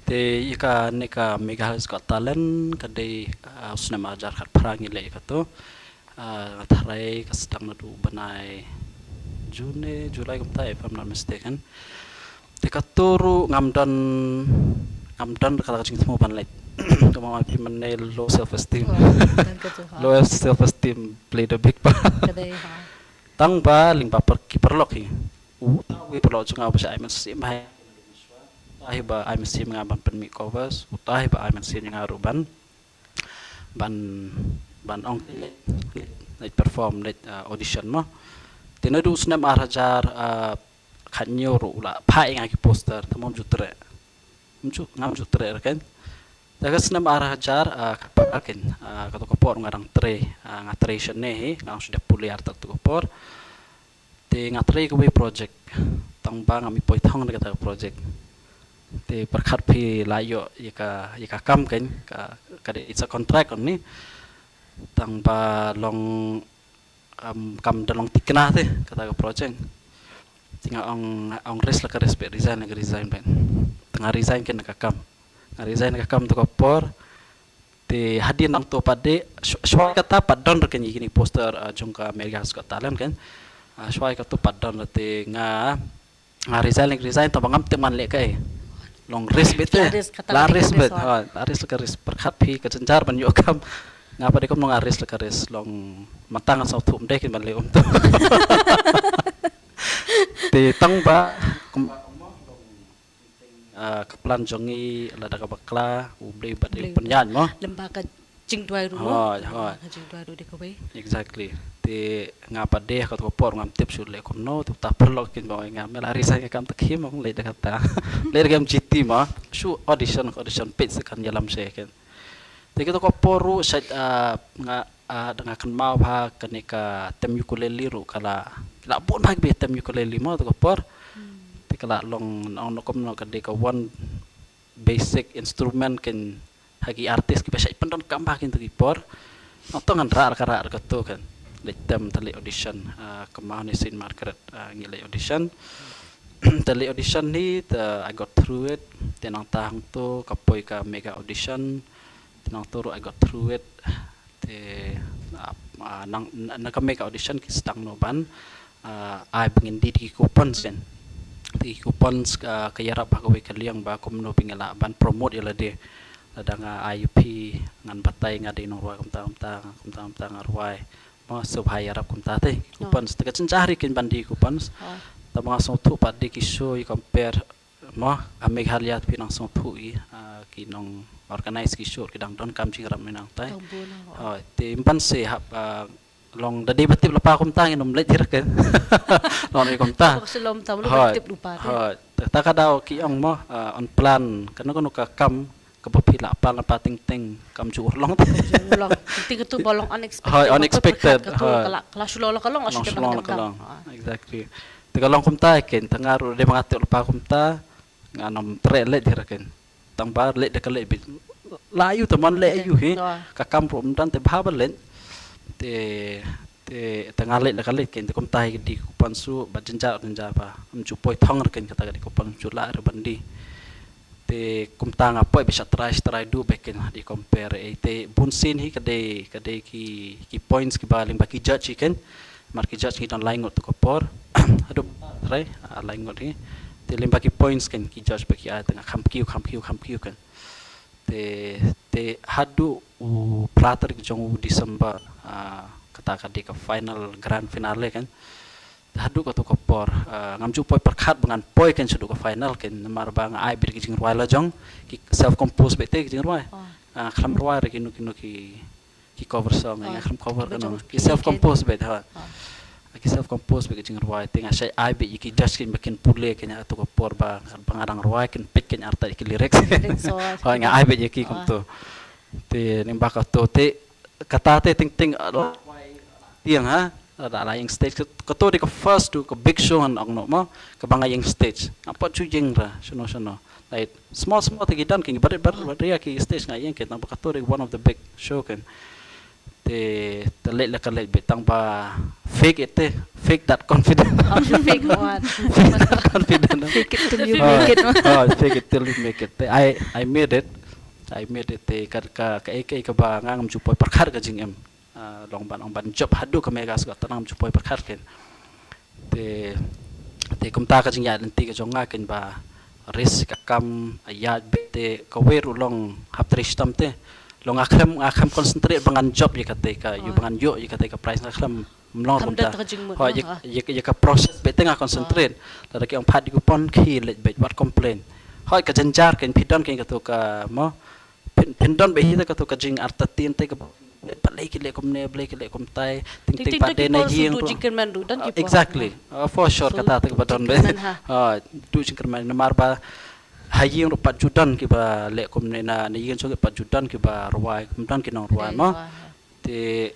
Te ïa kane ka Meghalaya's Got Talent ka dei, ah, u snem ar hajar khatphra ngi leh ïa kato. Ah, nga tharai ka sdang naduh bnai June, July kumta, if I'm not mistaken. Te kato ruh ngam don, ngam don kata ka jingthmu ban leit. Kumba ma phi mynne, low self esteem. Low self esteem played a big part. Tang ba lyngba ki paralok hi. Uta uwei u paralok jong nga uba shah ai mynsiem bha, uta hi ba ai mynsiem ïa nga ban pynmih covers, uta hi ba ai mynsiem ïa nga ruh ban, ban, ban ong, leit perform, leit, ah, audition mo. Te naduh u snem ar hajar, ah, khathynñiew ruh u la phah ïa nga ki poster, tang bym ju treh. Ngam ju, ngam ju treh re kein. Te ka snem ar hajar, ah, khatphra kein, ah, kato ka por nga dang trei, ah, nga trei shane hi, nga dang shu dep pule artat kato ka por. Te nga trei kawei project, tang ba ngam ïoh poi thong na kata ka project. Te pyrkhat phi la ïoh ïa ka, ïa ka kam kein, ka, ka dei, it's a contract only. Tang ba long, um, kam da long thikna te kata ka project. Te nga ong, nga ong risk la ka risk beit, resign la ka resign beit. Te nga resign kein na ka kam. Nga resign na ka kam kato ka por. Te hadien nangto pat de, shu-, shuwa kata pat don re kein ïa kine ki poster, ah, jong ka Meghalaya's Got Talent kein. Ah, shuwa kata pat don re, te nga, nga resign, resign, tang ba ngam tip ngan leh kaei. Long risk beit te. La risk beit. Ha, la risk la ka risk. Pyrkhat phi ka jynjar ban ïoh kam. Nga pat de kumno nga risk la ka risk. Long mynta nga sngewthuh ym dei kein ban leh kumto. Te tang ba kum Ah, ka plan jong ngi lada ka bakla, U Blei bad u pynïaid mo. Lem bad ka jingduwai ruh mo. Hooid, hooid. Ka jingduwai ruh dei kawei. Exactly. Te nga pat de ha kato ka por ngam tip shuh leh kumno, te uta paralok kin ba ong ïa nga, me la resign ka kam, te khie mo, leit da kata. Leit da ka M G T mo. Shu audition, audition peit sa kan ïalam seh kein. Te kato ka por ruh shait, ah, nga, ah, da nga kynmaw bha kane ka tem ukulele ruh ka la, la bun bha kiba tem ukulele mo kato ka por. Hmm. Te ka la long, ong kumno, ka dei ka one basic instrument kein ha ki artist kiba shait pyndonkam bha kein ha kato ki por. Nangta ngan rah ka rah kato kein. Leit tem, te leit audition, ah, kynmaw ne Saint Margaret, ah, ngi leit audition. Te leit audition hi, te I got through it. Te nangta hangto ka poi ka mega audition. Te nangto ruh I got through it. Te, ah, ah, nang, na, na ka mega audition ki sdang noh ban, ah, ai ba ngin die da ki coupons kein. Te ki coupons, ah, ka ïarap ha kawei ka liang ba kumno ba ngi lah ban promote ïa lade. Lada nga ai ïa phi, ngan batai nga dei nongrwai kumta kumta, kumta kumta nga rwai. Mo, sngewbha ïarap kumta te. Ki coupons te ka jynjar hi kein ban die coupons. Tang ba nga sngewthuh pat de ki show ïa compare mo, ha Meghalaya te phi nang sngewthuh ïa, ah, ki nong organize ki show ki dang donkam jingïarap mynta nangtai. Te ym ban seh hap, ah, long da dei ba tip lypa kumta ngin ym leit hi ruh kein. Long kumta. Ka shalom tam lu Hoi. Tip lypa te. Hoi. Ta, ta ka daw ki ong mo, ah, on plan, kano kano ka kam kaba phi lah plan lypa teng teng kam ju urlong. Ju urlong. Teng teng katu ba long unexpected. Hoi, unexpected. Katu hoi. Ka la, ka la shu long la ka long, la shu long la ka long. Ah. Exactly. Te ka long kumta kein, tang nga ruh dei ba nga tip lypa kumta, ngan ym treh leit hi ruh kein. Tang ba leit da ka leit beit. La ïoh te man leh ïoh hi. Ka kam ruh ym don te bha ba leit. Te, te, te nga leit da ka leit kein te kumta hi ka dei ka kupon shuh ba jynjar jynjar ba. Ym ju poi thong ruh kein kata ka dei ka kupon shuh lah ruh ban dei. Te kumta nga poi beit sha trai sha trai duh beit kein dei compare ei te bun sien hi ka dei, ka dei ki, ki points kiba lyngba ki judge hi kein. Namar ki judge ngi don lai ngut tu ka por. Haduh trai, ah, lai ngut hi. Te lyngba ki points kein ki judge ba ki ai te nga kham kiew, kham kiew, kham kiew kein. Te, te haduh u phra tarik jong u December, ah, kata ka dei ka final grand finale kein. Te haduh katu ka por, ah, ngam ju poi pyrkhat ba ngan poi kein shaduh ka final kein namar ba nga ai beit ki jingrwai la jong, ki self compose beit te ki jingrwai. Oh. Ah, khlem rwai re kino kino ki ki cover song, ah, nga khlem cover kano. Ki self compose beit ha. Ah. Ki self compose beit ki jingrwai te nga shait ai beit ïa ki judge kein ba kin pule kein ha tu ka por ba, ba nga dang rwai kin peit kein artat ïa ki lyrics. Lyrics, oh. Hoi nga ai beit ïa ki kumtu. Te lyngba katu te kata te teng teng, ah, ïeng ha. Da la ïeng stage katu dei ka first tu ka big show ngan ong noh mo. Kaba nga ïeng stage. Nga pat ju ïeng ra shano shano. Like, small, small te ki don kein, ki barit, barit, barit ïa ki stage nga ïeng kein, tang ba katu dei one of the big show kein. Te, te leit la ka leit beit, tang ba fake it te, fake that confidence. Oh, fake what? Fake that confidence. Fake it till you make it. Oh, fake it till you make it. Te, I, I made it. I made it te, ka, ka, ka, ka, kaba nga ngam ju poi pyrkhat ka jingim. Ah, long ban, long ban jop haduh ka Mega Scout, tang ngam ju poi pyrkhat kein. Te, te kumta ka jingïaid lynti ka jong nga kein ba risk ka kam, ïaid beit te kawei ruh long hap trei shitom te. Long nga khlem, nga khlem concentrate ba ngan jop ïa kata ka, ïa ba ngan ïoh ïa kata ka prize nga khlem, ym long kumta. Hoi, ïa, ïa, ïa ka process beit te nga concentrate. Lada ki ong phah da ki kupon khie leit beit wat complain. Hoi ka jynjar kein phi don kein katu ka mo. Phin, phin don beit hi te katu ka jingartatien te ka Balei ki leh kumne, balei ki leh kumtai, teng teng pat de na ïing ruh. Exactly. Ah, for sure, kata te kaba don beit. Ah, duh jingkyrmen namar ba ha ïing ruh pat ju don kiba leh kumne na, na ïing jong ki pat ju don kiba rwai, ym don ki nongrwai mo. Te,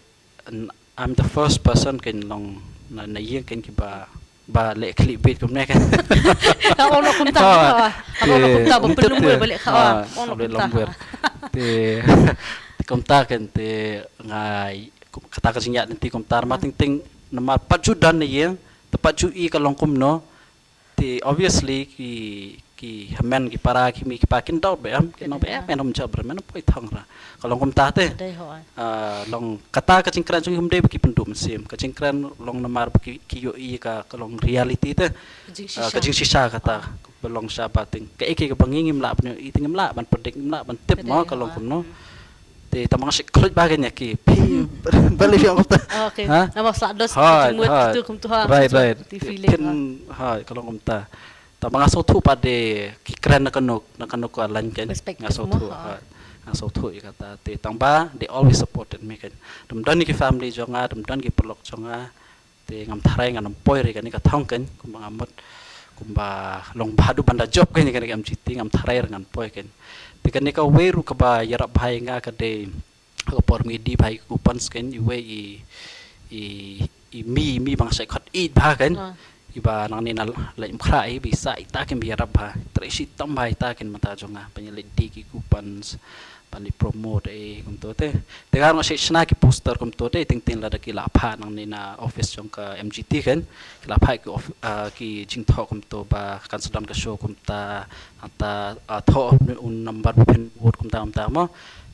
n-, I'm the first person kein long na, na ïing kein kiba ba leh clickbait kumne kein. Ka ong noh kumta. Ka ong noh kumta ba pynlong ba leh ka ong noh kumta. Te kumta kein te nga kata ka jingïaid lynti kumta ma teng teng namar pat ju don na ïing te pat ju i ka long kumno. Te obviously ki, ki hynmen ki para ki mei ki pa kin doubt beit em, kin ong beit em, em jop beit em, poi thong ra. Ka long kumta te. Ah, long kata ka jingkren jong ki ym dei ba ki pynduh mynsiem. Ka jingkren long namar ba ki, ki ïohi ka, ka long reality te. Ah, ka jingshisha kata. Ba long sha ba teng. Kaei kaei kaba ngi ngim lah ban ïohi te ngim lah ban predict, ngim lah ban tip mo ka long kumno. Te tang ba nga shait khluit bha kein ïa ki. Phi, balei phi ong kumta? Okay. Namar sla dos ka jingmut tu kumtu ha. Right, right. Te feeling ha. Ka long kumta. Tang ba nga sngewthuh pat de ki kren na kano, na kano ka line kein. Perspective mo, ha. Nga sngewthuh ïa kata. Te tang ba they always supported me kein. Dum don ki family jong nga, dum don ki paralok jong nga. Te ngam tharai ngan ym poi re kane ka thong kein, kumba nga mut, kumba long bha haduh ban da jop kein kane ka M G T, ngam tharai re ngan poi kein. Te kane kawei ruh kaba ïarap bha ïa nga ka dei, ha ka por ngi die bha ïa ki coupons kein, iwei i, i, i mei, mei ba nga shait khot ïeit bha kein. Iba nangne na Laitumkhrah iba i sah ita kein ba ïarap bha. Trei shitom bha ita kein mynta jong nga ban ïaleit die ki coupons, ban leit promote ei kumto te. Te nga ruh nga shait shna ki poster kumto te, teng teng lada ki la phah nangne na office jong ka M G T kein. Ki la phah ki of-, ah, ki jingthoh kumto ba kan sa don ka show kumta, nangta, ah, thoh un number ba phin vote kumta kumta mo.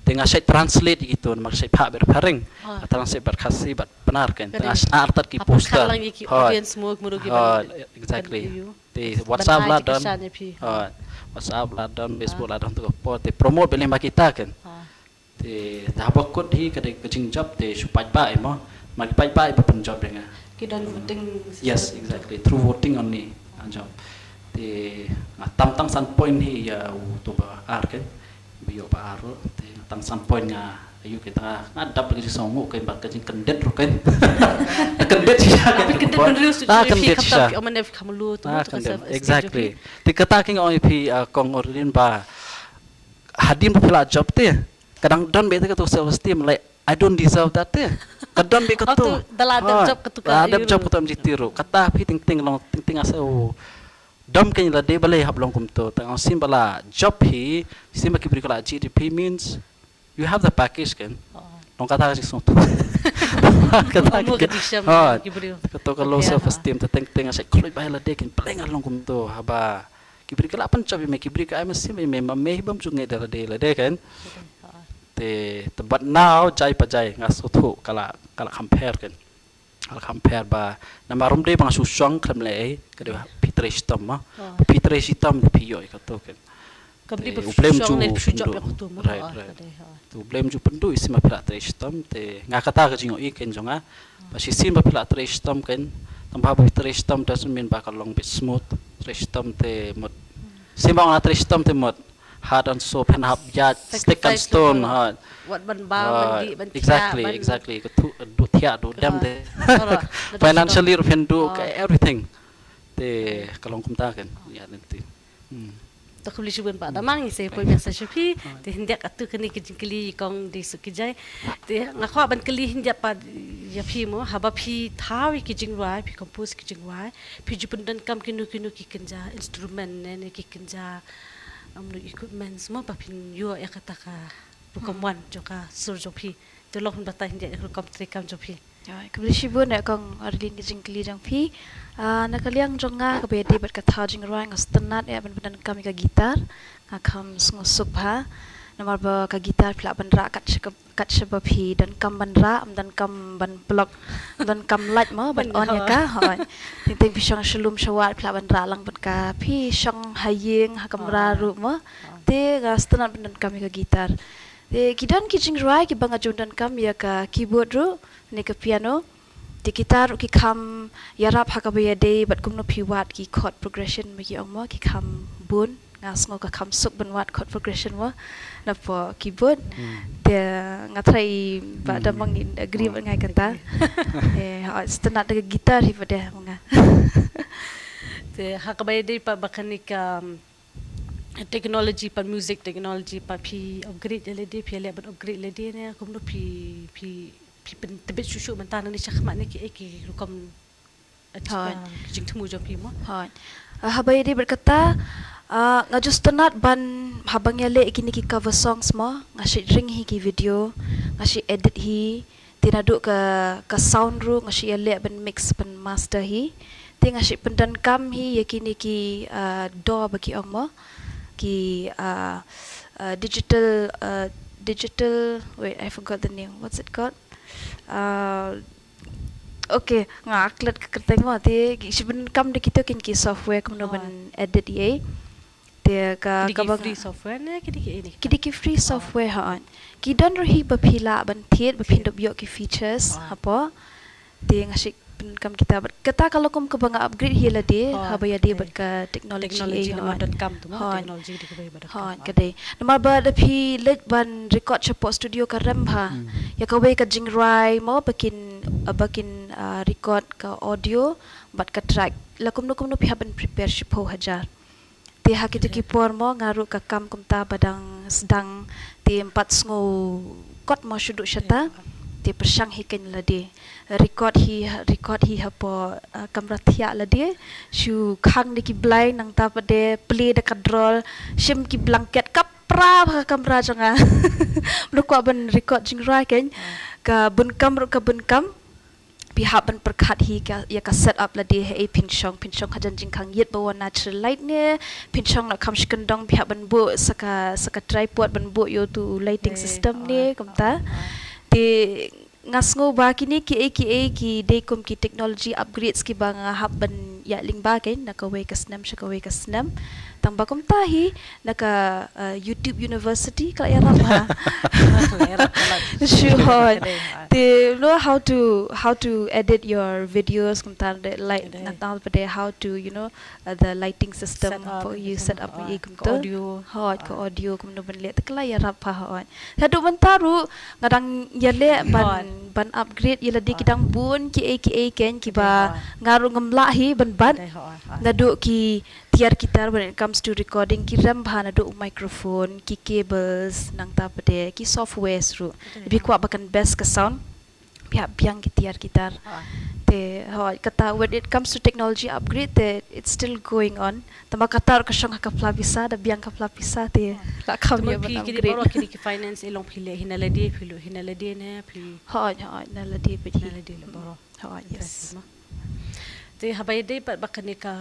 Te nga shait translate ïa kito, namar nga shait phah bad phareng. Nga translate bad Khasi bad Pnar kein. Te nga shna artat ki poster. Hoi. Exactly. Te WhatsApp la don. Hoi. WhatsApp la don, Facebook la don tu ka por. Te promote beit lem ba kita kein. Te haba kut hi ka dei ka jingjop te shu paidbah mo. Ma ki paidbah ba pynjop ïa nga. Ki don voting. Yes, exactly. Through voting only. Jop. Te nga tam tang san point hi ïa uto ba ar kein. Ba ïoh ba ar ruh. Te nga tam san point nga Ïa ki tang nga dap ka jingsngewnguh kein bad ka jingkyndit ruh kein. Kyndit shisha kein. Kyndit ban riu su. Ah, kyndit shisha. Exactly. Te kata kein nga ong ïa phi, ah, Kong Orlin, ba hadien ba phi la job te ka dang don beit te kato self esteem, like, I don't deserve that te. Ka don beit kato. Da la dep job kato, ka dep job kato em jiti ruh. Kata phi teng teng long teng teng asa u dom kein lade balei hap long kumto. Tang shisien ba la job phi, shisien ba ki briew ki la jied ïa phi means you have the package kein. Long kata ka jingsngewthuh. Kata ka, kato ka low self esteem te teng teng asa khluit ba ïa lade kein, balei nga long kumto haba ki briew ki la pynjop ïa me, ki briew ki ai mynsiem ïa me, ma me hi bym ju ngeit da lade lade kein. Te, te but now jai pa jai nga sngewthuh ka la, ka la compare kein. Ka la compare ba namar ym dei ba nga shu shong khlem leh ei, ka dei ba phi trei shitom ma. Ba phi trei shitom te phi ïoh ïa kato kein. Kam dei ba u blame ju pynduh. Right, right. Te u blame ju pynduh shisien ba phi la trei shitom, te nga kata ka jingïohi kein jong nga. Ba shisien ba phi la trei shitom kein, tang ba phi trei shitom doesn't mean ba ka long bit smooth. Trei shitom te mut shisien ba nga trei shitom te mut heart and soul, phin hap ïaid stick and stone, ha. Wat ban bam, ban dih, ban thiah, exactly, exactly. Ka thuh, duh thiah, duh dem te. Financially ruh phin duh, everything. Te ka long kumta kein. Ïa, nanti. Hmm. To khublei shibun Bah Damang, ngi sa ïa poi biang sa sha phi. Te hynrei katto katne ki jingkylli kong dei suk ki jai. Te nga kwah ban kylli hynrei pat ïa phi mo, haba phi thaw ïa ki jingrwai, phi compose ki jingrwai, phi ju pyndonkam kino kino ki kynja instrument ne, ne ki kynja, um, equipments mo ba phin ïoh ïa kata ka rukom wan jong ka sur jong phi. Te long phin batai hynrei ïa ka rukom treikam jong phi. Ïa, khublei shibun ïa kong Arlene ka jingkylli jong phi. Ah, na ka liang jong nga kaba ïadei bad ka thaw jingrwai nga sngewtynnat ïa ban pyndonkam ïa ka guitar. Nga kham sngewsuk bha. Namar ba ka guitar phi lah ban rah kat sha ka, kat shaba phi donkam ban rah, ym donkam ban plug, ym donkam lait mo ban on ïa ka. Hooid. Teng teng phi shong sha lum sha wad phi lah ban rah lang bad ka, phi shong ha ïing ha kamra ruh mo. Te nga sngewtynnat ban donkam ïa ka guitar. Te ki don ki jingrwai kiba nga ju donkam ïa ka keyboard ruh ne ka piano. Te kita ruh ki kham ïarap ha kaba ïadei bad kumno phi wad ki chord progression ba ki ong mo, ki kham bun. Nga sngew ka kham suk ban wad chord progression mo napoh keyboard. Te nga tharai Bah Damang in agree bad nga ïa kata. Eh, ha, sngewtynnat da ka guitar hi pat de ma nga. Te ha kaba ïadei pat ba kane ka, um, technology pat, music technology pat, phi upgrade ïa lade, phi ïaleh ban upgrade lade ne kumno, phi, phi, phi pyntbit shuh shuh mynta nangne shakhmat ne kiei ki rukom jingthmu jong phi mo? Hooid. Ah, haba ïadei bad kata, ah, nga ju sngewtynnat ban haba ngi ïaleh kine ki cover songs mo, nga shait ring hi ki video, nga shait edit hi, te naduh ka, ka sound ruh nga shait ïaleh ban mix ban master hi. Te nga shait pyndonkam hi ïa kine ki, ah, daw ba ki ong mo. Ki, ah, ah, digital, ah, digital, wait, I forgot the name. What's it called? Ah, okay, nga klet ka kyrteng mo. Te ki shait pyndonkam da kito kin ki software kumno ban edit ïa. Te ka, kaba free software ne, kine ki, kine ki free software, ha. Ki don ruh hi ba phi lah ban thied, ba phin dep ïoh ki features hapoh. Te nga shait pyndonkam kita bad kata ka long kum kaba nga upgrade hi lade, haba ïadei bad ka technology. Technology, eh, namar donkam tu mo, technology dei kaba, ba donkam. Hooid, ka dei. Namar ba da phi leit ban record shapoh studio ka rem bha. Ïa kawei ka jingrwai mo ba kin, ba kin, ah, record ka audio bad ka track. La kumno kumno phi hap ban prepare shiphew hajar. Te ha kito ki por mo nga ruh ka kam kumta ba dang sdang, te ym pat sngew kot mo shu duh shata. Te pyrshang hi kein lade. Record hi, record hi hapoh, ah, kamra thiah lade. Shu khang da ki blind, nangta pat de play da ka drawer, shim ki blanket, ka pra bha ka kamra jong nga. Mno kwah ban record jingrwai kein. Ka bun kam ruh ka bun kam. Phi hap ban pyrkhat hi ka, ïa ka set up lade, haei phin shong, phin shong hajan jingkhang ïit ba wan natural light ne, phin shong na kham shi kyndong, phi hap ban buh sa ka, sa ka tripod ban buh ïa utu lighting system ne, kumta. Te nga sngew ba kine kiei kiei ki dei kum ki technology upgrades kiba nga hap ban ïaid lyngba kein na kawei ka snem sha kawei ka snem. Tang ba kumta hi na ka, uh, YouTube University ka la ïarap ha. Sure. Te know how to, how to edit your videos kumta de, like, nangta pat de how to, you know, uh, the lighting system for you set up, i kumta. Hooid, ka audio kumno ban leh te ka la ïarap ha, hooid. Haduh mynta ruh nga dang ïaleh ban, ban upgrade ïa lade ki dang bun kiei kiei kein kiba nga ruh ngam lah hi ban bat. Naduh ki tiar ki tar when it comes to recording, ki rem bha naduh u microphone, ki cables, nangta pat de ki softwares ruh. Phi kwah ba kan best ka sound, phi hap biang ki tiar ki tar. Te hooid, kata when it comes to technology upgrade te it's still going on. Tangba kata ruh ka shong ha ka pla pisa, da biang ka pla pisa te la kham ïa ban upgrade. Kine baroh kine ki finance, i long phi leh hi na lade, phi leh hi na lade ne phi? Hooid, hooid, na lade pat hi. Na lade leh baroh. Hooid, yes. Te haba ïadei pat ba kane ka,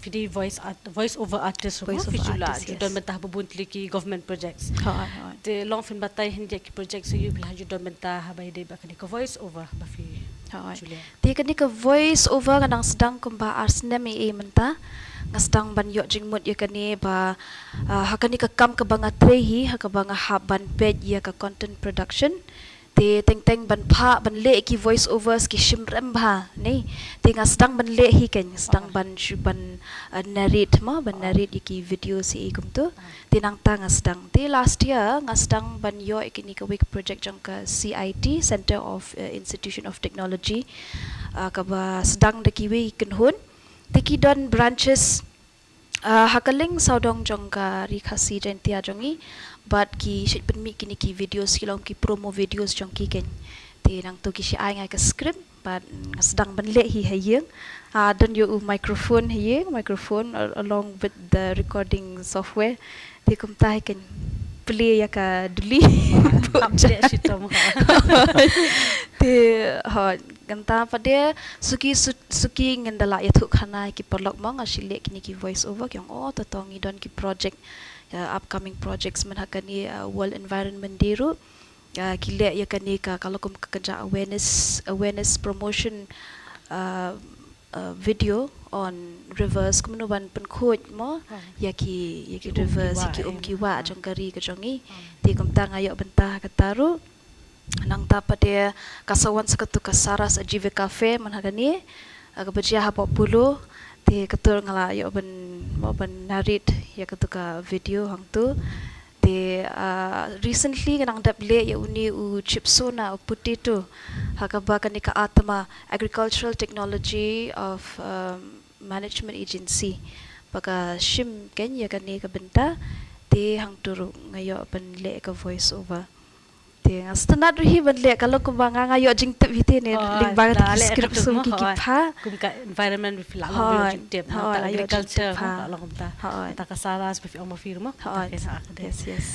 phi dei voice art, voice over artist ruh, phi ju la ju don bynta ha ba bun tylli ki government projects. Hooid, hooid. Te long phin batai hynrei ki projects ïa u phi la ju don bynta haba ïadei ba kane ka voice over ba phi ju leh? Te kane ka voice over nga dang sdang kumba ar snem ei ei mynta. Nga sdang ban ïoh jingmut ïa kane ba, ah, ha kane ka kam kaba nga trei hi, ha kaba nga hap ban peit ïa ka content production. Te teng teng ban phah, ban leh ki voice overs ki shim rem bha, ne. Te nga sdang ban leh hi kein, nga sdang ban shu ban, uh, narrate mo, ban narrate ïa ki video hi kumtu. Te nangta nga sdang. Te last year nga sdang ban ïoh ïa kine kawei ka project jong ka C I T, Center of, uh, Institution of Technology. Uh, kaba sdang da kiwei ki kynhun. Te ki don branches, ah, ha ka liang sawdong jong ka Ri Khasi Jaiñtia jong ngi, bad ki shait pynmih kine ki videos ki long ki promo videos jong ki kein. Te nangtu ki shait ai nga ka script, bad nga sdang ban leh hi ha ïing. Ah, don ïa u microphone ha ïing, microphone al-, along with the recording software. Te kumta hi kein plie ïa ka duli. Te hooid, nangta pat de suki su-, suki ngin da lah ïathuh khana ki paralok mo, nga shu leh kine ki voice over ki ong, oh, to to ngi don ki project, uh, upcoming projects man ha kane, uh, World Environment Day ruh. Uh, ki leh ïa kane ka, ka la kum ka kynja awareness, awareness promotion, uh, uh, video on rivers, kumno ban pynkhuid mo ïa ki, ïa ki rivers, ïa ki um ki wah jong ka ri ka jong ngi. Te kumta nga ïoh bynta ha kata ruh. Nangta pat de ka sa wan sa katu ka Sarah's Ajive Cafe man ha kane, ah, kaba jia hapoh Polo. Te katu nga la ïoh ban, mo, ban narrate ïa katu ka video hangtu. Te, ah, recently nga dang dep leh ïa une u chips na u potato ha kaba kane ka ATMA, Agricultural Technology of, um, Management Agency, ba ka shim kein ïa kane ka bynta. Te hangtu ruh nga ïoh ban leh ka voice over. Te nga sngewtynnat ruh hi ban leh, ka long kumba nga, nga ïoh jingtip hi te ne, lyngba kata ki script sum ki ki pha. Kum ka environment ba phi la long, ba ïoh jingtip, hooid, ta agriculture, hooid, la long kumta. Hooid. Ta ka Sarah's ba phi ong ba phi ruh mo. Hooid. Yes, yes.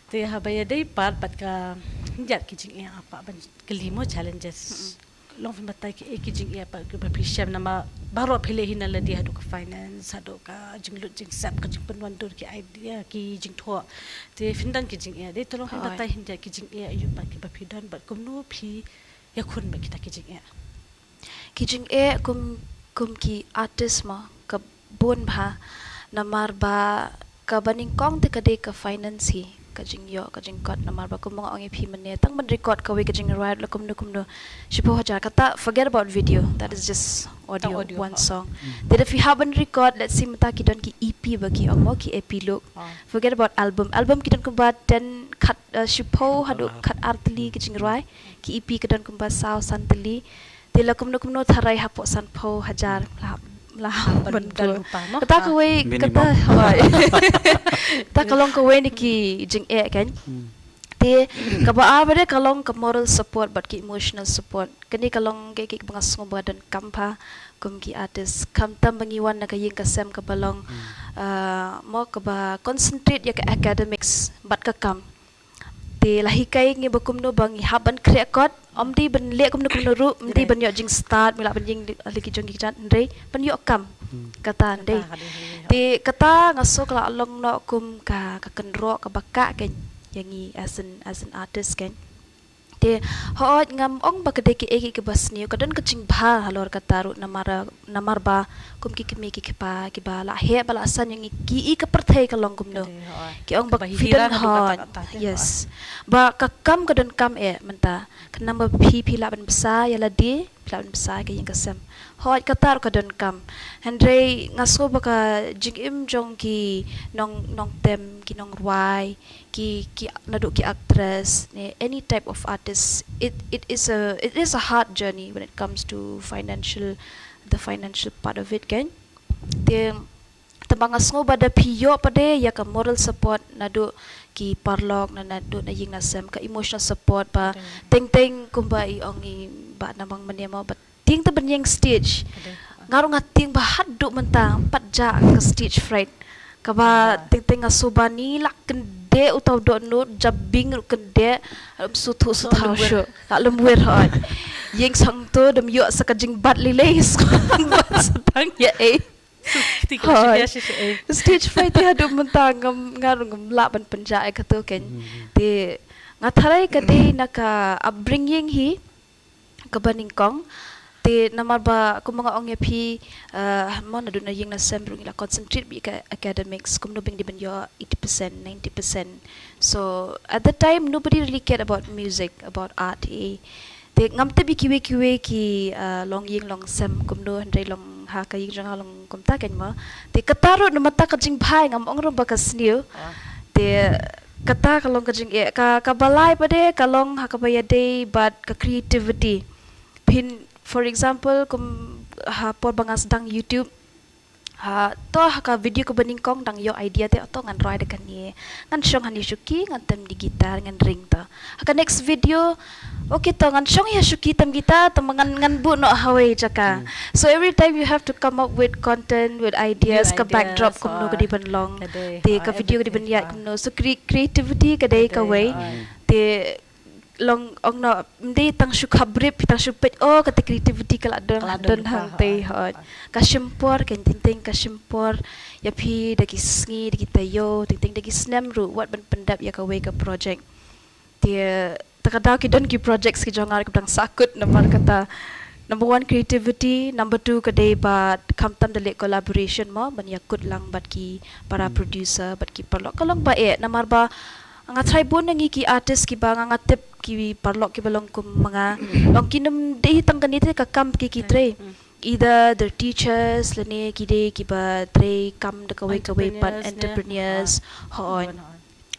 Te haba ïadei pat bad ka, ïa ki jingeh pat ban kylli mo, challenges. Long phi batai ki, eh, ki jingeh pat kiba phi shem namar baroh phi leh hi na lade, haduh ka finance, haduh ka jinglut jingsep, ka jingpynwandur ki idea, ki jingthoh. Te phin don ki jingeh. Te to long phi batai hynrei ki jingeh ïa pat kiba phi don bad kumno phi ïakhun bad kita ki jingeh? Ki jingeh kum, kum ki artist mo, ka bun bha, namar ba kaba nyngkong te ka dei ka finance hi, ka jingïoh, ka jingkot, namar ba kumba nga ong ïa phi mynne, tang ban record kawei ka jingrwai la kumno kumno, shiphew hajar, kata forget about video, that is just audio, one song. Te da phi hap ban record, let's say mynta ki don ki E P ba ki ong mo, ki epilogue. Forget about album. Album ki don kumba ten, khat, uh, shiphew haduh khat ar tylli ki jingrwai. Ki E P ki don kumba saw san tylli. Te la kumno kumno tharai hapoh sanphew hajar la, la hap ban don rupa mo. Kata kawei, kata, hooid. Kata ka long kawei na ki jingeh kein. Te kaba ar pat de ka long ka moral support bad ki emotional support. Kane ka long kaei kaei kaba nga sngew ba donkam bha kum ki artist. Khamtam ba ngi wan na ka ïing ka sem kaba long, ah, mo kaba concentrate ïa ka academics bad ka kam. Te la hikai ngi ba kumno ba ngi hap ban khreh kot, ym dei ban leh kumno kumno ruh, ym dei ban ïoh jingstad, me lah ban ïeng leh ki jong ki kjat, hynrei ban ïoh kam. Kata hynrei. Te kata nga sngew ka la long noh kum ka, ka kynroh kaba kah kein ïa ngi as an, as an artist kein. Te hooid, ngam ong ba ka dei kiei kiei kiba sniew, ka don ka jingbha halor kata ruh, namar, namar ba kum ki kmie ki kpa kiba la heh ba la san ïa ngi, ki i ka pyrthei ka long kumno. Ka dei, hooid. Ki ong ba phi don, hooid. Yes. Ba ka kam ka donkam eh mynta. Khnang ba phi, phi lah ban bsa ïa lade, phi lah ban bsa ïa ka ïing ka sem. Hooid, kata ruh ka donkam. Hynrei nga sngew ba ka jingim jong ki nong, nongtem, ki nongrwai, ki, ki, naduh ki actress ne any type of artist, it, it is a, it is a hard journey when it comes to financial, the financial part of it, kan. Te, te ba nga sngew ba da phi ïoh pat de ïa ka moral support naduh ki paralok, na, naduh na ïing na sem, ka emotional support ba teng teng kumba i ong i Bah Damang mynne mo, ba tieng te ban ïeng stage. Nga ruh nga tieng ba haduh mynta, ym pat jah ka stage fright. Kaba tieng tieng nga sngew ba ni la kyndeh uta u dohnud, jabieng ruh kyndeh, ym sngewthuh sngewthaw shuh. La lem wir, hooid. Ïeng sangto, dam ïoh sa ka jingbat lei lei, sngewbha sa tang ïa ei. Hooid. Stage fright te haduh mynta ngam, nga ruh ngam lah ban pynjah ïa kato, kan. Te nga tharai ka dei na ka upbringing hi kaba nyngkong. Te namar ba kumba nga ong ïa phi, eh, mo, naduh na ïing na sem ruh ngi la concentrate beit ïa ka academics, kumno ba ngin dei ban ïoh eighty percent, ninety percent. So at that time nobody really cared about music, about art, eh. Te ngam tip ïa kiwei kiwei ki, eh, longïing longsem kumno, hynrei long ha ka ïing jong nga long kumta, kan mo. Te kata ruh namar kata ka jingbha, ngam ong ruh ba ka sniew. Te kata ka long ka jingeh, ka, kaba lai pat de ka long ha kaba ïadei bad ka creativity. Phin, for example, kum ha por ba nga sdang YouTube, ha, to ha ka video kaba nyngkong dang ïoh idea te, to ngan rwai da kane, ngan shong hangne shuki, ngan tem da guitar, ngan ring to. Ha ka next video, okay, to ngan shong ïa shuki tem guitar, te ngan, ngan buh noh ha kawei jaka. So every time you have to come up with content, with ideas, ka backdrop kumno ka dei ban long. Te ka video ka dei ban ïaid kumno. So cre-, creativity ka dei kawei. Te long ong noh, ym dei tang shu khapbrip, tang shu peit, oh, kata creativity ka la don, ka la don hangtei, hooid. Ka shim por, kan, tieng tieng ka shim por ïa phi da ki sngi, da ki taïew, tieng tieng da ki snem ruh, wat ban pyndep ïa kawei ka project. Te, te ka daw ki don ki projects ki jong nga ruh kiba dang sahkut namar kata. Number one, creativity. Number two, ka dei bad khamtam da leh collaboration mo, ban ïakut lang bad ki para producer, bad ki paralok. Ka long ba eh, namar ba nga tharai bun na ngi ki artist kiba nga, nga tip ki paralok kiba long kum ma nga, long kim dei tang kane te ka kam ki, ki trei. Either they're teachers, lane ki dei kiba trei kam da kawei kawei pat, entrepreneurs, hooid.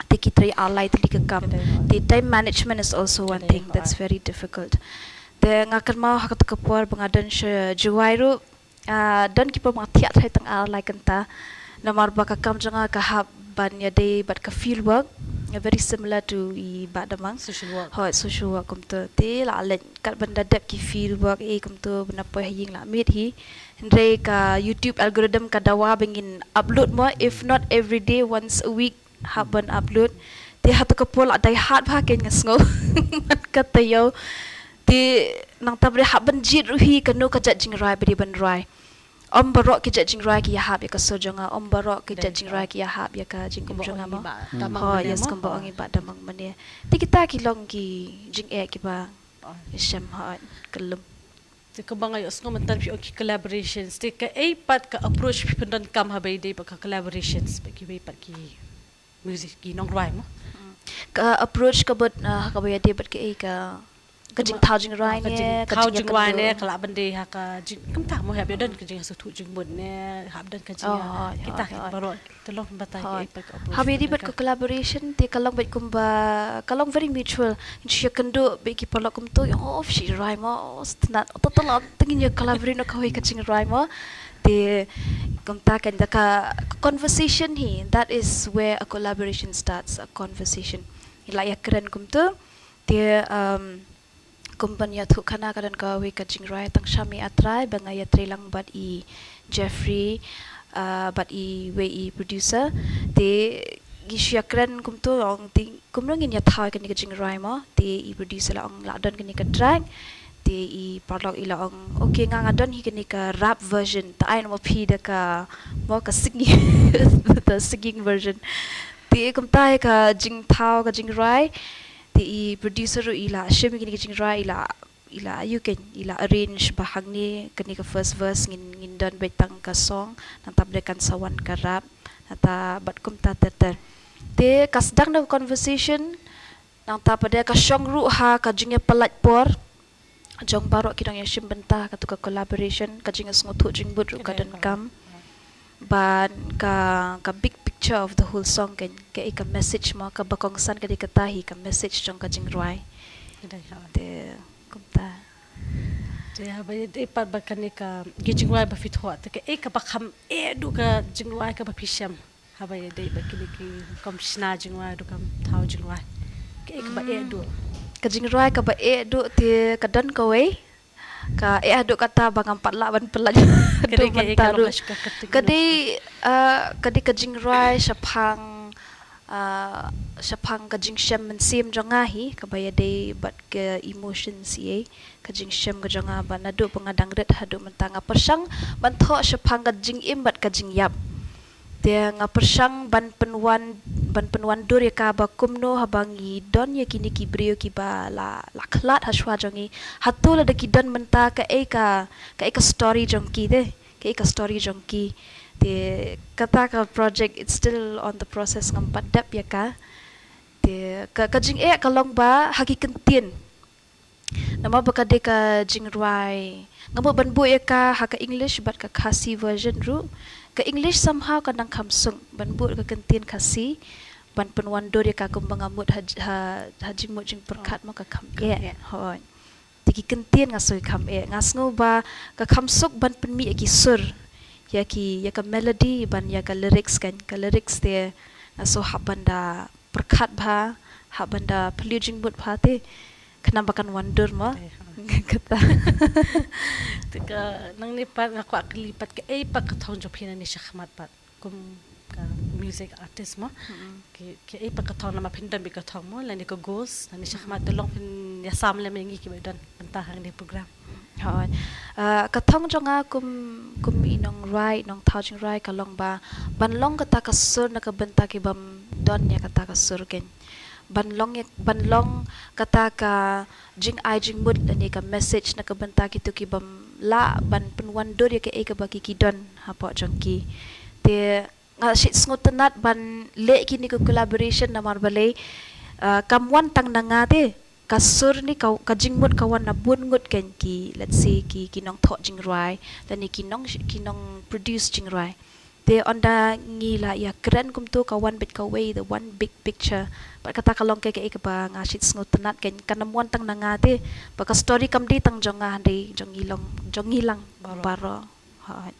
Te ki trei ar lai tylli ka kam. Te time management is also one thing that's very difficult. Te nga kynmaw ha kata ka por ba nga don sha Jowai ruh, ah, don ki por ba nga thiah tharai tang ar lai kynta. Namar ba ka kam jong nga ka hap ban ïadei bad ka field work, very similar to i Bah Damang. Social work. Hooid, social work kumto. Te la leit kat ban da dep ki field work, eh, kumto, ban da poi ha ïing la miet hi. Hynrei ka YouTube algorithm ka dawa ba ngin upload mo, if not every day, once a week, hap ban upload. Te ha kata ka por la dei hard bha, kan, nga sngew. Man ka taïew. Te nangta ba dei hap ban jied ruh hi kano ka jait jingrwai ba dei ban rwai. Ym baroh ki jait jingrwai ki ïahap ïa ka sur jong nga, ym baroh ki jait jingrwai ki ïahap ïa ka jingim jong nga mo. Hooid, yes, kumba ong i Bah Damang mynne. Te kita ki long ki jingeh kiba shem, hooid, kyllum. Te kumba nga ïohsngew mynta phi ong ki collaborations, te kaei pat ka approach phi pyndonkam haba ïadei bad ka collaborations bad kiwei pat ki music, ki nongrwai mo? Ka approach ka bud, ah, kaba ïadei bad kaei, ka, ka jingthaw jingrwai ne, ka jingthaw jingrwai ne, ka lah ban dei ha ka jing, kumta mo, hap ïa don ka jingïasngewthuh jingmut ne, hap don ka jing, kita ki baroh. Te long batai kaei pat ka approach. Haba ïadei bad ka collaboration, te ka long bad kumba, ka long very mutual. Ngin shu ïakynduh bad ki paralok kumto, oh, phi rwai mo, oh, sngewtynnat. Oh, to, to, la, to ngin ïa collaborate noh kawei ka jingrwai mo. Te kumta, kan, da ka conversation hi, that is where a collaboration starts, a conversation. Ngi la ïakren kumto. Te, um, kum ban ïathuh khana, ka don kawei ka jingrwai tang shami A Trai ba nga ïatrei lang bad i Jeffrey, ah, bad iwei i producer. Te ngi shu ïakren kumto, ong te kumno ngin ïathaw ïa kane ka jingrwai mo. Te i producer la ong lah don kane ka track. Te i paralok i la ong, okay, nga, nga don hi kane ka rap version. To ai noh ma phi da ka, mo, ka singing, the singing version. Te kumta ïa ka jingthaw ka jingrwai. te i producer ruh i la shim ïa kine ki jingrwai, i la, i la ïoh kein, i la arrange ba hangne kane ka first verse ngin, ngin don beit tang ka song, nangta pat de kan sa wan ka rap, nangta bad kumta ter ter. Te ka sdang da ka conversation, nangta pat de ka shong ruh ha ka jingïapyllait por jong baroh ki nongïashim bynta, kato ka collaboration, ka jingïasngewthuh jingmut ruh ka donkam. Bad ka, ka big picture of the whole song kein, kaei ka message mo, kaba kongsan ka dei kata hi ka message jong ka jingrwai. Te kumta. Te haba ïadei pat bad kane ka, ki jingrwai ba phi thoh, te kaei kaba kham eh duh ka jingrwai kaba phi shem? Haba ïadei bad kine ki rukom shna jingrwai, rukom thaw jingrwai, kaei kaba eh duh? Ka jingrwai kaba eh duh te ka don kawei. Ka eh haduh katta ba ngam pat lah ban pyllait haduh mynta ruh. Ka dei, ah, ka dei ka jingrwai shaphang, ah, shaphang ka jingshem mynsiem jong nga hi, kaba ïadei bad ka emotions hi, ka jingshem ka jong nga ba naduh ba nga dang rit haduh mynta nga pyrshang ban thoh shaphang ka jingim bad ka jingïap. Te nga pyrshang ban pynwan, ban pynwandur ïa ka ba kumno haba ngi don ïa kine ki briew kiba la, la khlad hashwa jong ngi, hato lada ki don mynta, kaei ka, kaei ka story jong ki te, kaei ka story jong ki. Te kata ka project, it's still on the process, ngam pat dep ïa ka. Te ka, ka jingeh ka long ba ha ki kyntien, namar ba ka dei ka jingrwai, nga mut ban buh ïa ka ha ka English bad ka Khasi version ruh. Ka English somehow ka nang kham suk ban buh ka kyntien Khasi, ban pynwandur ïa ka kumba nga mut ha, ha, ha jingmut jingpyrkhat mo, ka kham eh. Hooid. Te ki kyntien nga sngew kham eh. Nga sngew ba ka kham suk ban pynmih ïa ki sur, ïa ki, ïa ka melody bad ïa ka lyrics kein. Ka lyrics te nga sngew hap ban da pyrkhat bha, hap ban da phylliew jingmut bha te khnang ba kan wandur mo. Kata. Te ka nangne pat nga kwah kylli pat, kaei pat ka thong jong phi nangne shakhmat pat kum ka music artist mo? Kaei pat ka thong, namar phin don beit ka thong mo, lane ka goals nangne shakhmat, te long phin ïasam lem ïa ngi kiba don bynta hangne program? Hooid. Ah, ka thong jong nga kum, kum i nongrwai, i nongthaw jingrwai ka long ba ban long kata ka sur na ka bynta ki bym don ïa kata ka sur kein. Ban long ïa, ban long kata ka jingai jingmut lane ka message na ka bynta kito ki bym lah ban pynwandur ïa kaei kaba ki, ki don hapoh jong ki. Te nga sngewtynnat ban leh kine ki collaboration namar balei, ah, kam wan tang na nga te. Ka sur ne ka, ka jingmut ka wan na bun ngut kein ki, let's say, ki, ki nongthoh jingrwai lane ki nong, ki nongproduce jingrwai. Te ynda ngi la ïakren kumto, ka wan beit kawei, the one big picture. Bad kata ka long kaei, kaei kaba nga shait sngewtynnat kein, kan ym wan tang na nga te. Ba ka story kam dei tang jong nga, hynrei jong ngi long, jong ngi lang baroh. Hooid.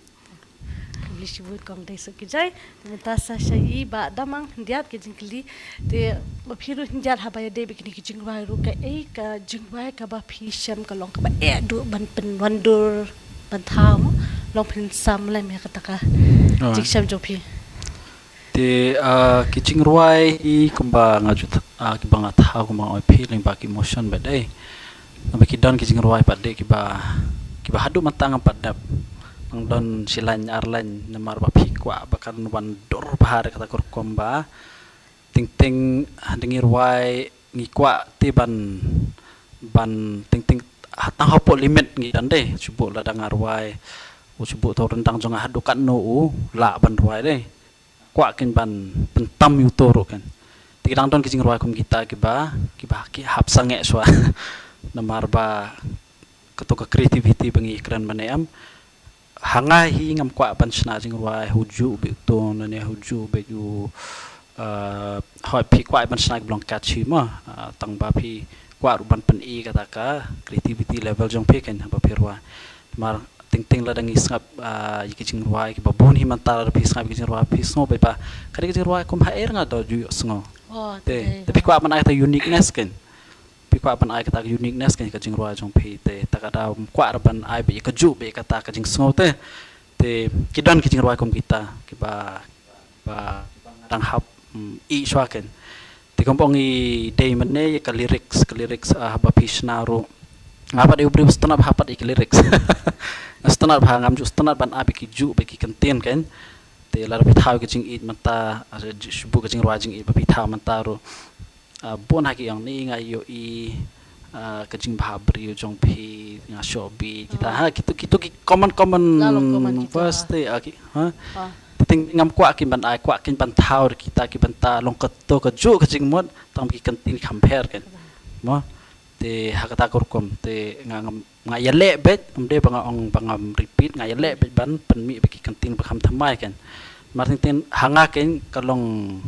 Khublei shibun Kong Daisukijai. Mynta sa sha i Bah Damang khyndiat ka jingkylli. Te ba phi ruh khyndiat, haba ïadei bad kine ki jingrwai ruh, kaei ka jingrwai kaba phi shem ka long kaba eh duh ban pynwandur, ban thaw mo? Long phin sam lem ïa kata ka jingshem jong phi. Te, ah, ki jingrwai hi kumba nga ju th-, ah, kiba nga thaw, kumba nga ong ïa phi, lyngba ki emotion ba dei. Namar ki don ki jingrwai pat de kiba, kiba haduh mynta ngam pat dep. Nang don shi lain ar lain, namar ba phi kwah ba kan wandur bha da kata ka rukom ba. Teng teng haba ngi rwai ngi kwah te ban, ban teng teng ha, tang hapoh limit ngi don de. Shu buh lada nga rwai, u shu buh to ryndang jong nga haduh katno u lah ban rwai de. Kwah kein ban pyntam ïa uto ruh kein. Te ki dang don ki jingrwai kum kita kiba, kiba ki hap sangeh shuwa. Namar ba kato ka creativity ba ngi kren mynne em. Ha nga hi ngam kwah ban shna jingrwai ha u juh beit u tone ne ha u juh beit u, eh, hooid phi kwah ban shna kiba long catchy mo, eh, tang ba phi kwah ruh ban pyni kata ka creativity level jong phi kein haba phi rwai. Namar teng teng lada ngi sngap, ah, ïa ki jingrwai kiba bun hi mynta, lada phi sngap ïa ki jingrwai phi sngew beit ba ka dei ka jingrwai kum haei ruh nga da ju ïohsngew. Te, te phi kwah ban ai kata uniqueness kein. Phi kwah ban ai kata ka uniqueness kein ka jingrwai jong phi te, te kata ym kwah ruh ban ai beit ïa ka juh beit ïa kata ka jingsngew te. Te ki don ki jingrwai kum kita kiba, ba dang hap, mm, ïeh shuwa kein. Te kumba ong i dei mynne ïa ka lyrics, ka lyrics, ah, haba phi shna ruh. Nga pat dei u briew sngewtynnat bha pat ïa ka lyrics. Nga sngewtynnat bha, ngam ju sngewtynnat ban ap ïa ki juh bad ki kyntien kein. Te lada phi thaw ïa ka jingïeit mynta, ah, shu buh ka jingrwai jingïeit ba phi thaw mynta ruh. Ah, bun ha ki ong ni nga ïohi, ah, ka jingbha briew jong phi, nga shoh bit kita, ha, kito, kito ki common, common verse te, ah, ki, ha. Te teng ngam kwah kin ban ai, kwah kin ban thaw kita ki bynta long kato kajuh ka jingmut, tang ki kyntien kham pher kan. Mo. Te ha kata ka rukom te nga ngam, nga ïaleh beit, ym dei ba nga ong ba ngam repeat, nga ïaleh beit ban pynmih beit ki kyntien ba kham thymmai kan. Namar teng teng ha nga kan ka long,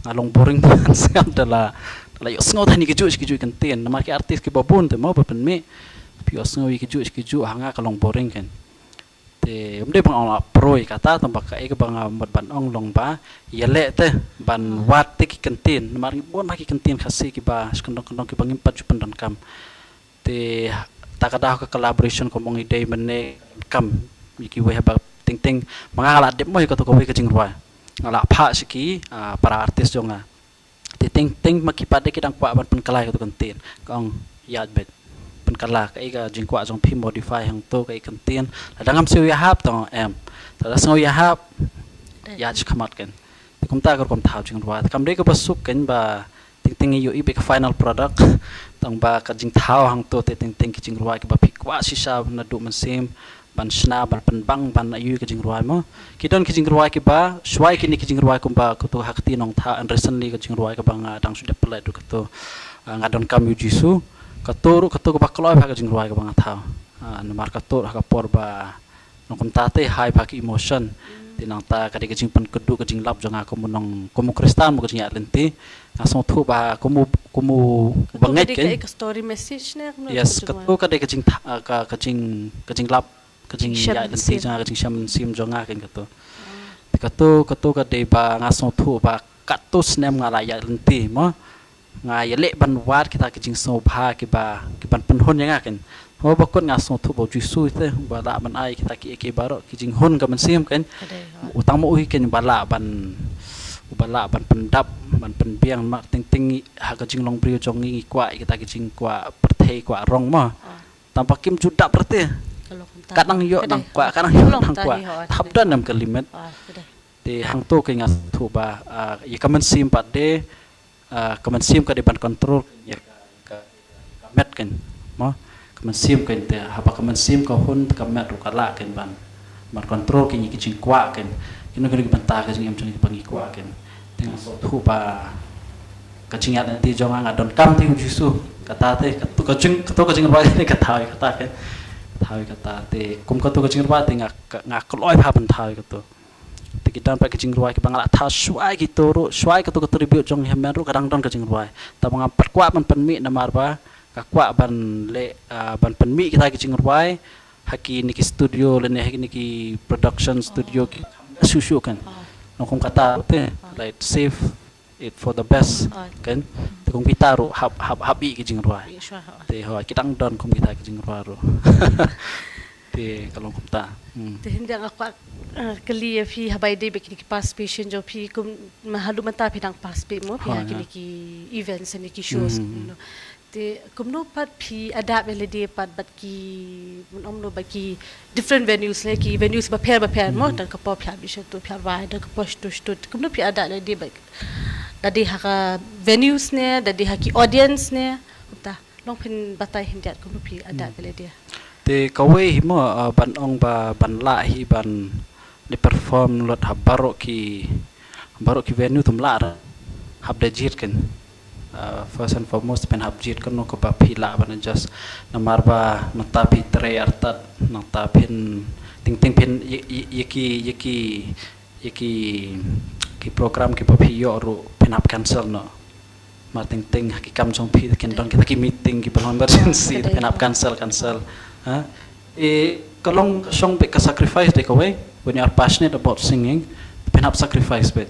nga long boring ban sngap da la, da la ïohsngew tang ïa kijuh kijuh ki kyntien. Namar ki artist kiba bun te mo ba pynmih, phi ïohsngew ïa kijuh kijuh, ha nga ka long boring kan. Te ym dei ba nga ong la pro ïa kata, tang ba kaei kaba nga mut ban ong long ba ïaleh te ban wad te ki kyntien, namar ngi bun ha ki kyntien Khasi kiba shu kyndong kyndong kiba ngim pat ju pyndonkam. Te ta ka daw ka collaboration kum ong i dei mynne kam ïa kiwei haba teng teng ma nga nga la dep mo ïa kato kawei ka jingrwai, nga la phah sha ki, ah, para artist jong nga. Te teng teng ma ki pat de ki dang kwah ban pynkylla ïa kato kyntien, ka ong ïaid beit, pynkylla kaei ka jingkwah jong phi, modify hangto kaei kyntien. Lada ngam sngew ïahap tang em, lada sngew ïahap ïaid shakhmat kan. Te kumta ka rukom thaw jingrwai, te kam dei kaba suk kan ba teng teng ïohi beit ka final product. Tang ba ka jingthaw hangto te teng teng ki jingrwai kiba phi kwah shisha naduh mynsiem ban shna, ban pynbang, ban ïohi ka jingrwai mo. Ki don ki jingrwai kiba shwai kine ki jingrwai kumba kato ha kti Nongthaw, and recently ka jingrwai kaba nga dang shu dep pynlait ruh kato, ah, Nga Donkam ïa U Jisu. Kato ruh kato kaba kloi bha ka jingrwai kaba nga thaw. Ah, namar kato ha ka por ba nang kumta te high bha ki emotion. Te nangta ka dei ka jingpynkhuid ka jinglap jong nga kum u nong, kum u Khristan mo, ka jingïaid lynti. Nga sngewthuh ba kum u, kum u bangeit kan. Ka story message ne, yes, kato ka dei ka jing, ah, ka, ka jing, ka jinglap, ka jingïaid lynti jong nga, ka jingshem mynsiem jong nga kan kato. Te kato, kato ka dei ba nga sngewthuh ba katto snem nga la ïaid lynti mo, nga ïaleh ban wad kita ki jingsngewbha kiba, kiban pynhun ïa nga kan. Haba kut nga sngewthuh ba U Jisu te uba lah ban ai kita kiei kiei baroh, ki jinghun ka mynsiem kan. U tang ma u hi kan uba lah ban, uba lah ban pyndap, ban pynbiang, namar teng teng ha ka jinglong briew jong ngi ngi kwah kita ki jingkwah pyrthei, kwah rong mo. Tang ba kim ju dap rte. Ka dang ïoh nang kwah, ka dang ïoh nang kwah. Hap don em ka limit. Te hangto ka nga sngewthuh ba, ah, ïa ka mynsiem pat de, ah, ka mynsiem ka dei ban control ïa ka, ka, ka met kan. Mo, ka mynsiem kan te haba ka mynsiem ka hun, ka met ruh ka lah kan ban, ban control kan ïa ki jingkwah kan. Kino kino ki bynta ka jingim jong ngi ba ngi kwah kan. Te nga sngewthuh ba ka jingïaid lynti jong nga, Nga Donkam te U Jisu, kata te, kato ka jing, kato ka jingrwai te ka thaw ïa kata kan. Thaw ïa kata te kum kato ka jingrwai te nga, nga kloi bha ban thaw ïa kato. Te ki don pat ki jingrwai kiba nga la thaw shwai kito ruh, shwai kato ka tribute jong Hemmen ruh ka dang don ka jingrwai. Tangba ngam pat kwah ban pynmih namar ba nga kwah ban leh, ah, ban pynmih kita ki jingrwai ha kine ki studio lane ha kine ki production studio ki shuh shuh kan. Nang kum kata te, right, save it for the best kan. Te kum kita ruh hap, hap, hap ïeh ki jingrwai. Te hooid, ki dang don kum kita ki jingrwai ruh. Te ka long kumta. Te hynda nga kwah, eh, kylli ïa phi, haba ïadei bad kine ki participation jong phi, kum ma haduh mynta phi dang participate mo phi ha kine ki events ne ki shows, you know. Te kumno pat phi adapt ïa lade pat bad ki, kumno bad ki different venues ne, ki venues bapher bapher mo, dang ka por phi hap sha tu phi hap wai, dang ka por sha tu sha tu. Kumno phi adapt ïa lade bad, da dei ha ka venues ne, da dei ha ki audience ne, kumta. Long phin batai khyndiat kumno phi adapt ïa lade. Te kawei hi mo, ah, ban ong ba ban lah hi ban leit perform lut ha baroh ki, baroh ki venue te ym lah re. Hap da jied kan. Ah, first and foremost phin hap jied kano kaba phi lah ban adjust. Namar ba mynta phi trei artat, nangta phin teng teng phin ïa, ïa, ïa ki, ïa ki, ïa ki, ki program kiba phi ïoh ruh phin hap cancel noh. Namar teng teng ha ki kam jong phi kin don kita ki meeting kiba long emergency, phin hap cancel, cancel. Ha? E, ka long ka shong beit ka sacrifice de kawei. When you are passionate about singing, phin hap sacrifice beit.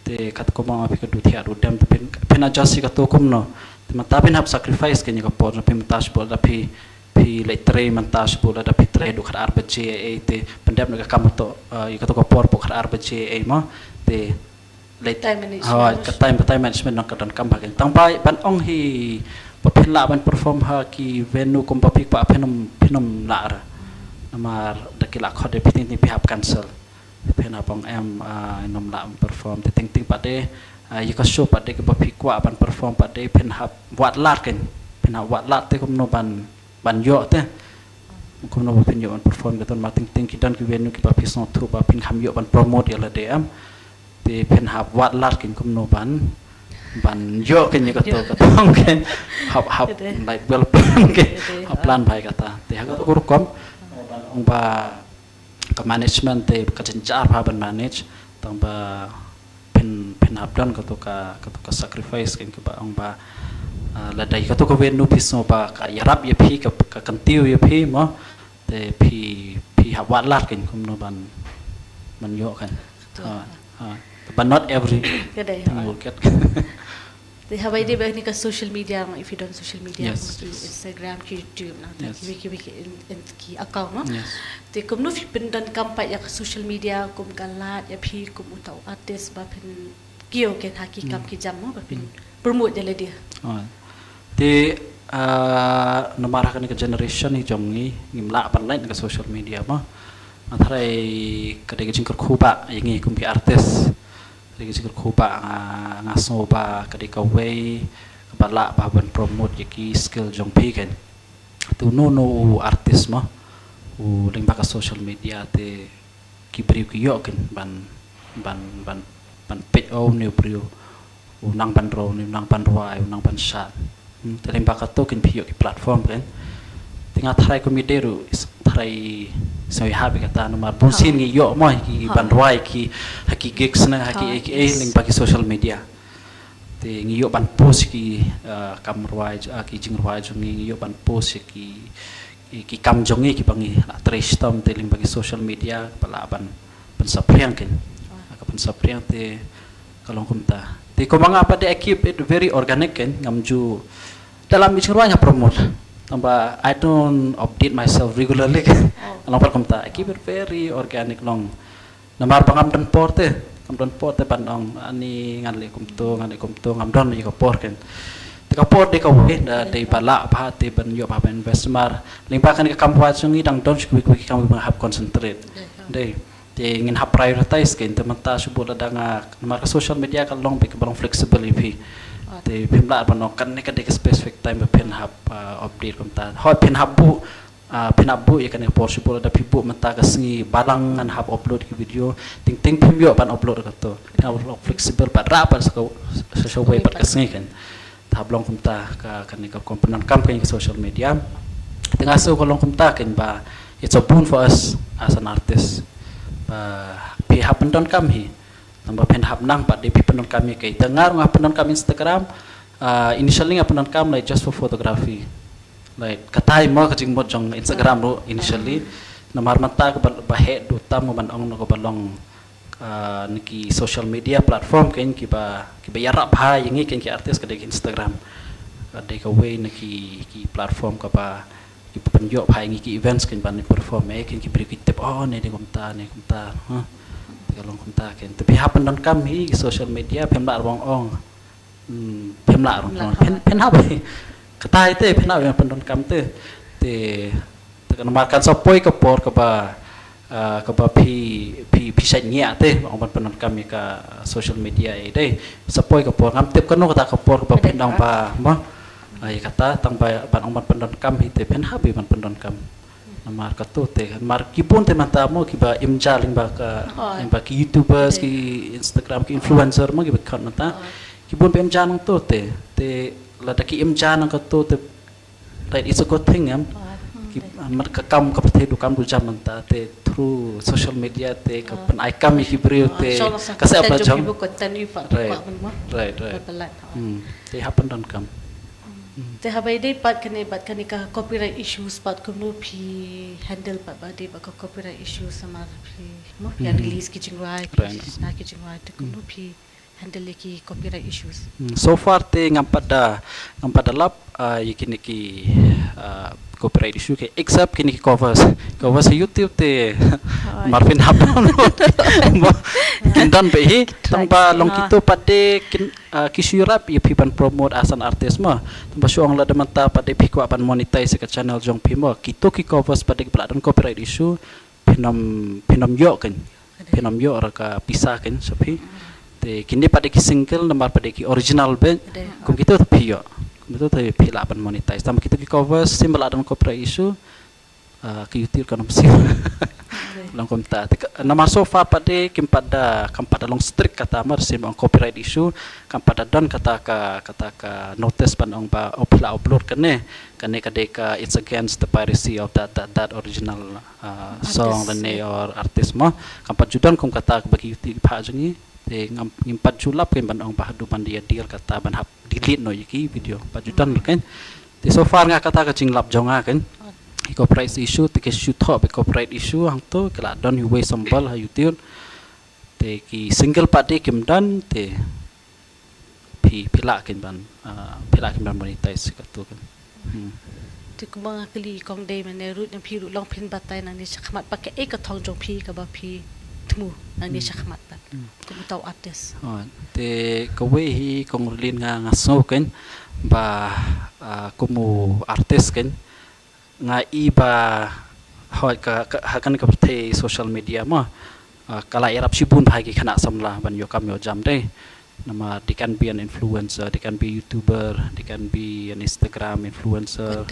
Te katkum ma phi ka du thiah du dem te phin, phin adjust ïa kato kumno. Te mynta phin hap sacrifice kan ïa ka por jong phi mynta shibun lada phi, phi leit trei mynta shibun lada phi trei haduh khatar baje ei ei te pyndep noh ka kam hato, eh, ïa kato ka por hapoh khatar baje ei ei mo. Te leit time management. Hooid, ka time, ka time management nang ka donkam bha kan. Tang ba ban ong hi ba phin lah ban perform ha ki venue kumba phi kwah phin ym, phin ym lah re. Namar da ki la khot de phi teng teng phi hap cancel. Phin hap ong em, ah, ngam lah perform. Te teng teng pat de, ah, ïa ka show pat de kaba phi kwah ban perform pat de phin hap wad lad kan. Phin hap wad lad te kumno ban, ban ïoh te. Kumno ba phin ïoh ban perform kata, namar teng teng ki don ki venue kiba phi sngewthuh ba phin kham ïoh ban promote ïa lade em. Te phin hap wad lad kan kumno ban, ban ïoh kan ïa kato, kato kan. Hap, hap, like, well plan kan. Hap plan bha ïa kata. Te ha kato ka rukom, ong ba ka management te ka jynjar bha ban manage, tang ba phin, phin hap don kato ka, kato ka sacrifice kan kaba ong ba, ah, lada ïa kato ka venue phi sngew ba ka ïarap ïa phi, ka, ka kyntiew ïa phi mo, te phi, phi hap wad lad kan kumno ban, ban ïoh kan. But not every thing will get. Te haba ïadei bad kane ka social media, if you don social media, mostly Instagram, ki YouTube, nangta kiwei kiwei ki account mo. Te kumno phi pyndonkam pat ïa ka social media kum ka lad ïa phi kum uta u artist ba phin kiew kan ha ki kam ki jam mo ba phin promote ïa lade. Te, ah, namar ha kane ka generation hi jong ngi ngim lah ban lait na ka social media mo. Nga tharai ka dei ka jingkyrkhu ba ïa ngi kum ki artist. Ka dei ka jingkyrkhu ba nga, nga sngew ba ka dei kawei kaba lah ba ban promote ïa ki skill jong phi kan. Te uno uno u artist mo u lyngba ka social media te ki briew ki ïoh kan ban, ban, ban, ban peit, oh, une u briew u nang ban rwai, une u nang ban rwai, u nang ban shad. Te lyngba kato kan phi ïoh ki platform kan. Te nga tharai kum ïadei ruh, tharai sngewbha bha kata namar bun sien ngi ïoh mo ki ban rwai ki ha ki gigs ne ha ki, eh, lyngba ki social media. Te ngi ïoh ban post ki, ah, kam rwai, ah, ki jingrwai jong ngi, ngi ïoh ban post ki, ki, ki kam jong ngi kiba ngi la trei shitom te lyngba ki social media ba lah ban, ban saphriang kan. Ka ban saphriang te ka long kumta. Te kumba nga pat de I keep it very organic kan, ngam ju da lam i jingrwai nga promote. Tang ba I don't update myself regularly kan. Ka long pat kumta. I keep it very organic long. Namar ba ngam don por te, ngam don por te ban ong ani ngan leh kumto, ngan leh kumto, ngam don ïa ka por kan. Te ka por dei kawei, da dei ba lah bha te ban ïoh bha ban invest namar lyngba kane ka kam rwai jong ngi dang don shuh kiwei kiwei ki kam ba nga hap concentrate. Dei. Te ngin hap prioritize kan, te mynta shu bud lada nga, namar ka social media ka long beit kaba long flexible ïa phi. Te phim lah ban ong kane ka dei ka specific time ba phin hap, ah, update kumta. Hooid phin hap buh, ah, phin hap buh ïa kane ka por shu bud lada phi buh mynta ka sngi balang ngan hap upload ki video. Teng teng phim ïoh ban upload kato. Phin hap long flexible pat rah pat sa ka, sa shawei pat ka sngi kan. Te hap long kumta ka, kane ka rukom pyndonkam kane ka social media. Te nga sngew ka long kumta kan ba it's a boon for us as an artist. Ba phi hap pyndonkam hi. Tang ba phin hap nang pat de phi pyndonkam ïa kaei. Te nga ruh nga pyndonkam Instagram, ah, initially nga pyndonkam like just for photography. Like katai mo ka jingmut jong Instagram ruh initially. Namar mynta kaba, ba heh duh tam ban ong na kaba long, ah, na ki social media platform kan kiba, kiba ïarap bha ïa ngi kan ki artist ka dei ka Instagram. Ka dei kawei na ki, ki platform kaba, kiba pynïoh bha ïa ngi ki events kan ban perform, eh, kan ki briew ki tip, oh, ne dei kumta, ne kumta, ha. Te ka long kumta kan. Te phi hap pyndonkam hi social media, phim lah ruh ban ong. Hmm, phim lah ruh. Phin, phin hap hi. Katai te, phin hap ban pyndonkam te. Te, te kan namar kan sa poi ka por kaba, ah, kaba phi, phi, phi shait ngiah te, ong ban pyndonkam ïa ka social media, eh, dei. Sa poi ka por, ngam tip kano kata ka por kaba phin ong ba, mo. Ah, ïa kata, tang ba, ban ong ban pyndonkam hi te, phin hap hi ban pyndonkam. Namar kato te, namar ki bun te mynta mo, kiba im ja lyngba ka, lyngba ki YouTubers, ki Instagram, ki influencer mo, kiba khot mynta. Ki bun ba im ja nangto te, te lada ki im ja nang kato te, right, it's a good thing, em. Ki, ah, mar ka kam ka pyrthei duh kam duh jam mynta te through social media te ka pynai kam ïa ki briew te ka sep la jong. Right, right, right. Hmm. Te hap pyndonkam. Hmm. Te haba ïadei pat kane, pat kane ka copyright issues pat kumno phi handle pat ba dei pat ka copyright issues namar phi mo phi release ki jingrwai, phi shna ki jingrwai te kumno phi handle ïa ki copyright issues? Hmm, so far te ngam pat da, ngam pat da lap, ah, ïa kine ki, ah, copyright issue ki, except kine ki covers. Covers ha YouTube te mar phin hap download. Mo, kin don beit hi, tang ba long kito pat de kin, ah, ki shu ïarap ïa phi ban promote as an artist mo. Tang ba shu ong lada mynta pat de phi kwah ban monetize ïa ka channel jong phi mo. Kito ki covers pat de kiba la don copyright issue, phin ym, phin ym ïoh kan. Phin ym ïoh ruh ka pisa kan sha phi. Te kine pat de ki single namar pat de ki original beit. Kum kito te phi ïoh. Kum kito te phi lah ban monetize. Tang kito ki covers sim ba lah don copyright issue. Ki YouTube kan sim. Long kumta. Namar so far pat de kim pat da, kam pat da long strict kata mar sim ong copyright issue. Kam pat da don kata ka, kata ka notice ban ong ba oh phi lah upload kane. Kane ka dei ka, it's against the piracy of that, that, that original song lane or artist mo. Kam pat ju don kum kata ka ba ki YouTube ki pha jong ngi. Te ngam, ngim pat ju lap kein ban ong ba haduh ban da ïa deal kata ban hap delete noh ïa ki video. Pat ju don kein. Te so far nga kata ka jinglap jong nga kein. Ki copyright issue te ki shu thoh ba copyright issue hangto ki la don ïa uwei symbol ha YouTube. Te ki single pat de kim don te phi, phi lah kein ban, phi lah kein ban monetize kato kein. Te kumba nga kylli kong dei mane ruh na phi ruh long phin batai nangne shakhmat pat kaei ka thong jong phi kaba phi thmu nangne shakhmat pat. Kum uta u artist. Te kawei hi kong Rlin nga, nga sngew kein ba kum u artist kein nga i ba hoi ka, ka ha kane ka pyrthei social media mo ka la ïarap shibun ba ha ki khynnah samla ban ïoh kam ïoh jam dei. Namar they can be an influencer, they can be a YouTuber, they can be an Instagram influencer,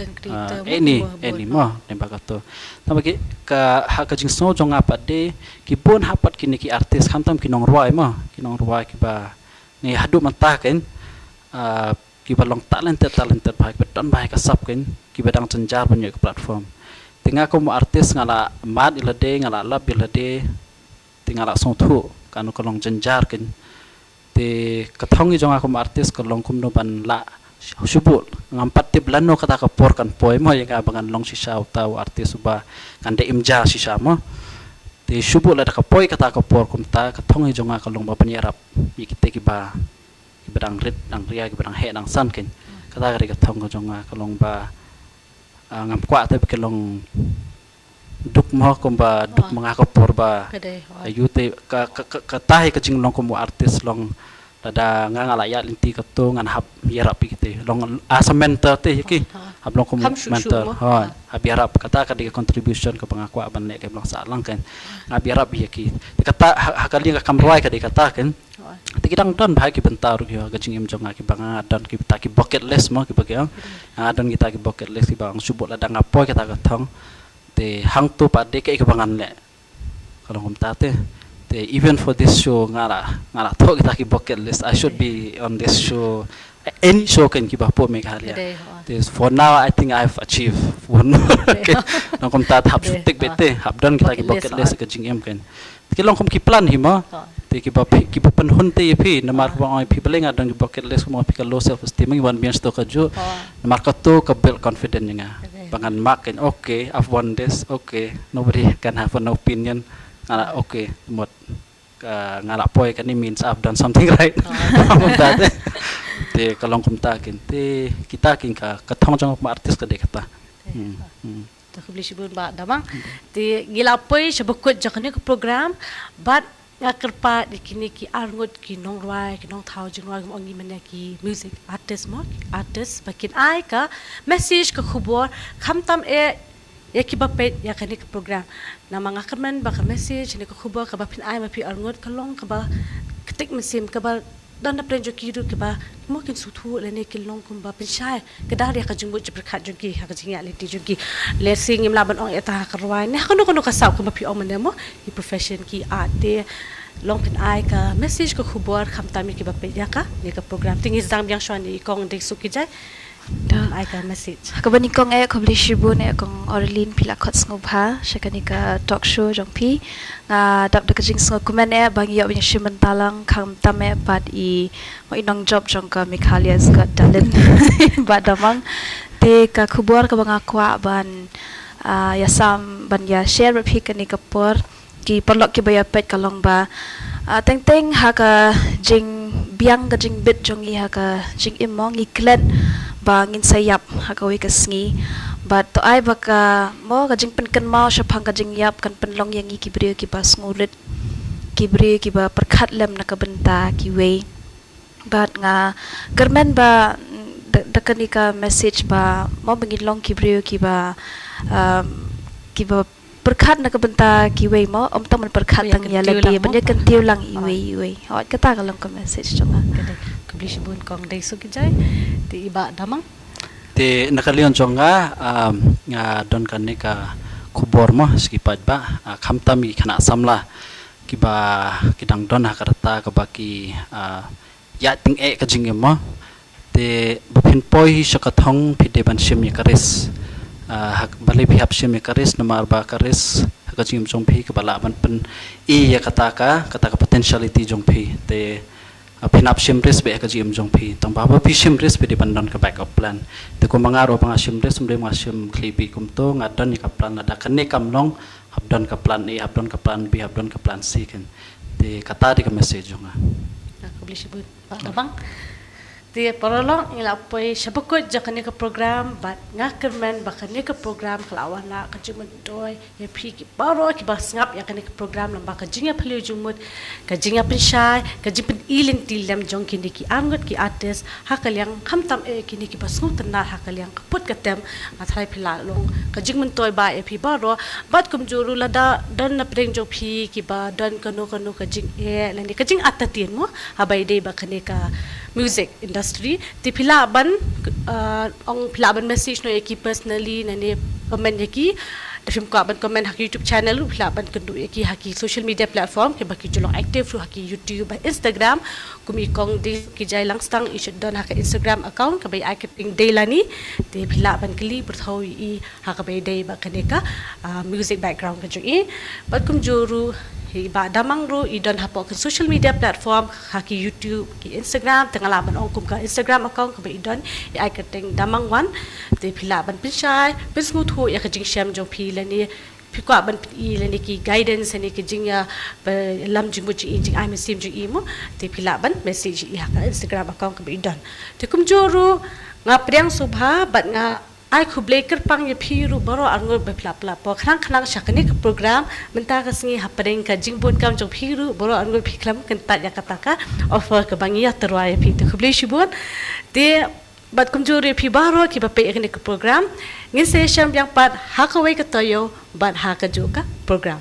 any, any mo, ne ba kato. Namar ki ka ha ka jingsngew jong nga pat de ki bun ha pat kine ki artist khamtam ki nongrwai mo, ki nongrwai kiba ngi haduh mynta kein kiba long talented, talented ba kiba don ba ka sap kein kiba dang jynjar ban ïoh ka platform. Te nga kum artist nga la mad ïa lade, nga la lap ïa lade. Te nga la sngewthuh kano ka long jynjar kein. Te ka thong jong nga kum artist ka long kumno ban lah shu bud. Ngam pat tip lano kata ka por kan poi mo ïa nga ba ngan long shisha uta u artist uba ngan dei im ja shisha mo. Te shu bud lada ka poi kata ka por kumta ka thong jong nga ka long ba ban ïarap ïa kite kiba, kiba dang rit dang ria, kiba dang heh dang san kein. Kata ka dei ka thong ka jong nga ka long ba ngam kwah te ba ka long duk mo kumba duk ma nga ka por ba. Ka dei, hooid. Aïu te ka, ka, ka, kata hi ka jinglong kum u artist long lada nga nga la ïaid lynti kato ngan hap ïarap ïa kite. Long as a mentor te ïa ki. Hap long kum mentor. Hooid. Hap ïarap kata ka dei ka contribution kaba nga kwah ban leh ka long sah lang kein. Nga hap ïarap ïa ki. Te kata ha, ha ka liang ka kam rwai ka dei kata kein. Te ki dang don ba ha ki bynta ruh ïa ka jingim jong nga kiba nga don kita ki bucket list mo kiba ki ong. Nga don kita ki bucket list kiba ong shu bud lada nga poi kata ka thong. Te hangto pat de kaei kaba ngan leh. Ka long kumta te. Te even for this show nga la, nga la thoh kita ki bucket list. I should be on this show. Any show kein kiba hapoh Meghalaya. Te for now I think I've achieved one. Long kumta te hap shu tick beit te, hap don kita ki bucket list ka jingim kein. Te ki long kum ki plan hi mo. Te kiba, kiba pynhun te ïa phi namar ba ong ïa phi balei nga don ki bucket list mo phi ka low self esteem ngi wan biang sto kajuh. Namar kato ka build confidence ïa nga. Ba ngan mark kein, okay, I've won this, okay, nobody can have an opinion. Nga la, okay, mut ka nga la poi kane means I've done something right. Kumta te. Te ka long kumta kein te kita kein ka, ka thong jong nga kum artist ka dei kata. Te khublei shibun Bah Damang. Te ngi la poi sha ba kut jong kane ka program bad nga kyrpad ïa kine ki arngut ki nongrwai ki nongthaw jingrwai kum ong ngi mane ki music artist mo, artist ba kin ai ka message ka khubor khamtam eh ïa kiba peit ïa kane ka program. Namar nga kyrmen ba ka message ne ka khubor kaba phin ai ma phi arngut ka long kaba ktik mynsiem kaba don na pdeng jong ki ruh kiba mo kin sngewthuh lane kin long kumba pynshai ka dar ïa ka jingmut jingpyrkhat jong ki ha ka jingïaid lynti jong ki. Lehse ngim lah ban ong ïa ta ha ka rwai ne ha kano kano ka sap kumba phi ong mane mo ki profession ki art te long phin ai ka message ka khubor khamtam ïa kiba peit ïa kane ka program. Te ngi sdang biang shuwa ïa i kong Dingsuk Kijai. Ai ka message. Kaba nyngkong eh khublei shibun eh kong Orlin phi la khot sngewbha sha kane ka talk show jong phi. Nga dap da ka jingsngewkmen eh ba ngi ïoh ban ïashim bynta lang khamtam eh bad i mo i nongjop jong ka Meghalaya Got Talent Bah Damang. Te ka khubor kaba nga kwah ban ïasam ban ïa share bad phi kane ka por. Ki paralok kiba ïa peit ka long ba teng teng ha ka jingbiang ka jingbit jong ngi ha ka jingim mo ngi klet ba ngin sa ïap ha kawei ka sngi. Bad to ai ba ka mo ka jingpynkynmaw shaphang ka jingïap kan pynlong ïa ngi ki briew kiba sngewrit, ki briew kiba pyrkhat lem na ka bynta kiwei. Bad nga kyrmen ba da kane ka message ba mo ba ngin long ki briew kiba kiba pyrkhat na ka bynta kiwei mo, ym tang ban pyrkhat tang ïa lade, ban ïa kyntiew lang iwei iwei. Hooid, kata ka long ka message jong nga. Khublei shibun Kong Deisu Kjai. Te i Bah Damang. Te na ka liang jong nga, um, nga don kane ka khubor mo sha ki paidbah, uh, khamtam ki khynnah samla kiba ki dang don ha ka rta kaba ki, uh, ïa tyngeh ka jingim mo. Te ba phin poi hi sha ka thong phi dei ban shim ïa ka risk. Ah, ha, balei phi hap shim ïa ka risk, namar ba ka risk ha ka jingim jong phi kaba lah ban pyni ïa kata ka, kata ka potentiality jong phi. Te, ah, phin hap shim risk beit ha ka jingim jong phi. Tang ba, ba phi shim risk phi dei ban don ka backup plan. Te kumba nga ruh ba nga shim risk, ym dei ba nga shim khlieh beit kumto, nga don ïa ka plan, lada kane kam long, hap don ka plan A, hap don ka plan B, hap don ka plan C kan. Te kata dei ka message jong nga. Ah, khublei shibun. Bah Damang. Te paralok, ngi la poi sha ba kut jong kane ka program, bad nga kyrmen ba kane ka program ka la wanrah ka jingmyntoi ïa phi ki baroh kiba sngap ïa kane ka program, lyngba ka jingïaphylliew jingmut, ka jingïapynshai, ka jingpyni lynti lem jong kine ki arngut ki artist, ha ka liang khamtam eh kine kiba sngewtynnad ha ka liang ka put ka tem. Nga tharai phi la long ka jingmyntoi ba ïa phi baroh, bad kumjuh ruh lada don na pdeng jong phi kiba don kano kano ka jingeh lane ka jingartatien mo, haba ïadei bad kane ka music industry, te phi lah ban, uh, ong phi lah ban message noh ïa ki personally lane comment ïa ki. Da phim kwah ban comment ha ki YouTube channel ruh phi lah ban kynduh ïa ki ha ki social media platform kiba ki ju long active ruh ha ki YouTube bad Instagram. Kum i Kong Deisu Kjai Langstang i shu don ha ka Instagram account kaba i ai kyrteng Deilani. Te phi lah ban kylli pyrthei ïa i ha kaba ïadei bad kane ka, ah, music background ka jong i. Bad kumjuh ruh i Bah Damang ruh i don hapoh ka social media platform, ha ki YouTube, ki Instagram, te nga lah ban ong kum ka Instagram account kaba i don, i ai kyrteng Damang One. Te phi lah ban pynshai pynsngewthuh ïa ka jingshem jong phi lane phi kwah ban pyni lane ki guidance lane ki jingïalam jingmut jong i, jingai mynsiem jong i mo, te phi lah ban message i ha ka Instagram account kaba i don. Te kumjuh ruh nga pdiang sngewbha bad nga ai khublei kyrpang ïa phi ruh baroh arngut ba phi la pynlap por khnang khnang sha kane ka program mynta ka sngi, hapdeng ka jingbun kam jong phi ruh baroh arngut phi khlem kyntait ïa kata ka offer kaba ngi ïatyrwa ïa phi. Te khublei shibun. Te bad kumjuh ruh ïa phi baroh kiba peit ïa kane ka program, ngin sa ïashem biang pat ha kawei ka taïew bad ha kajuh ka program.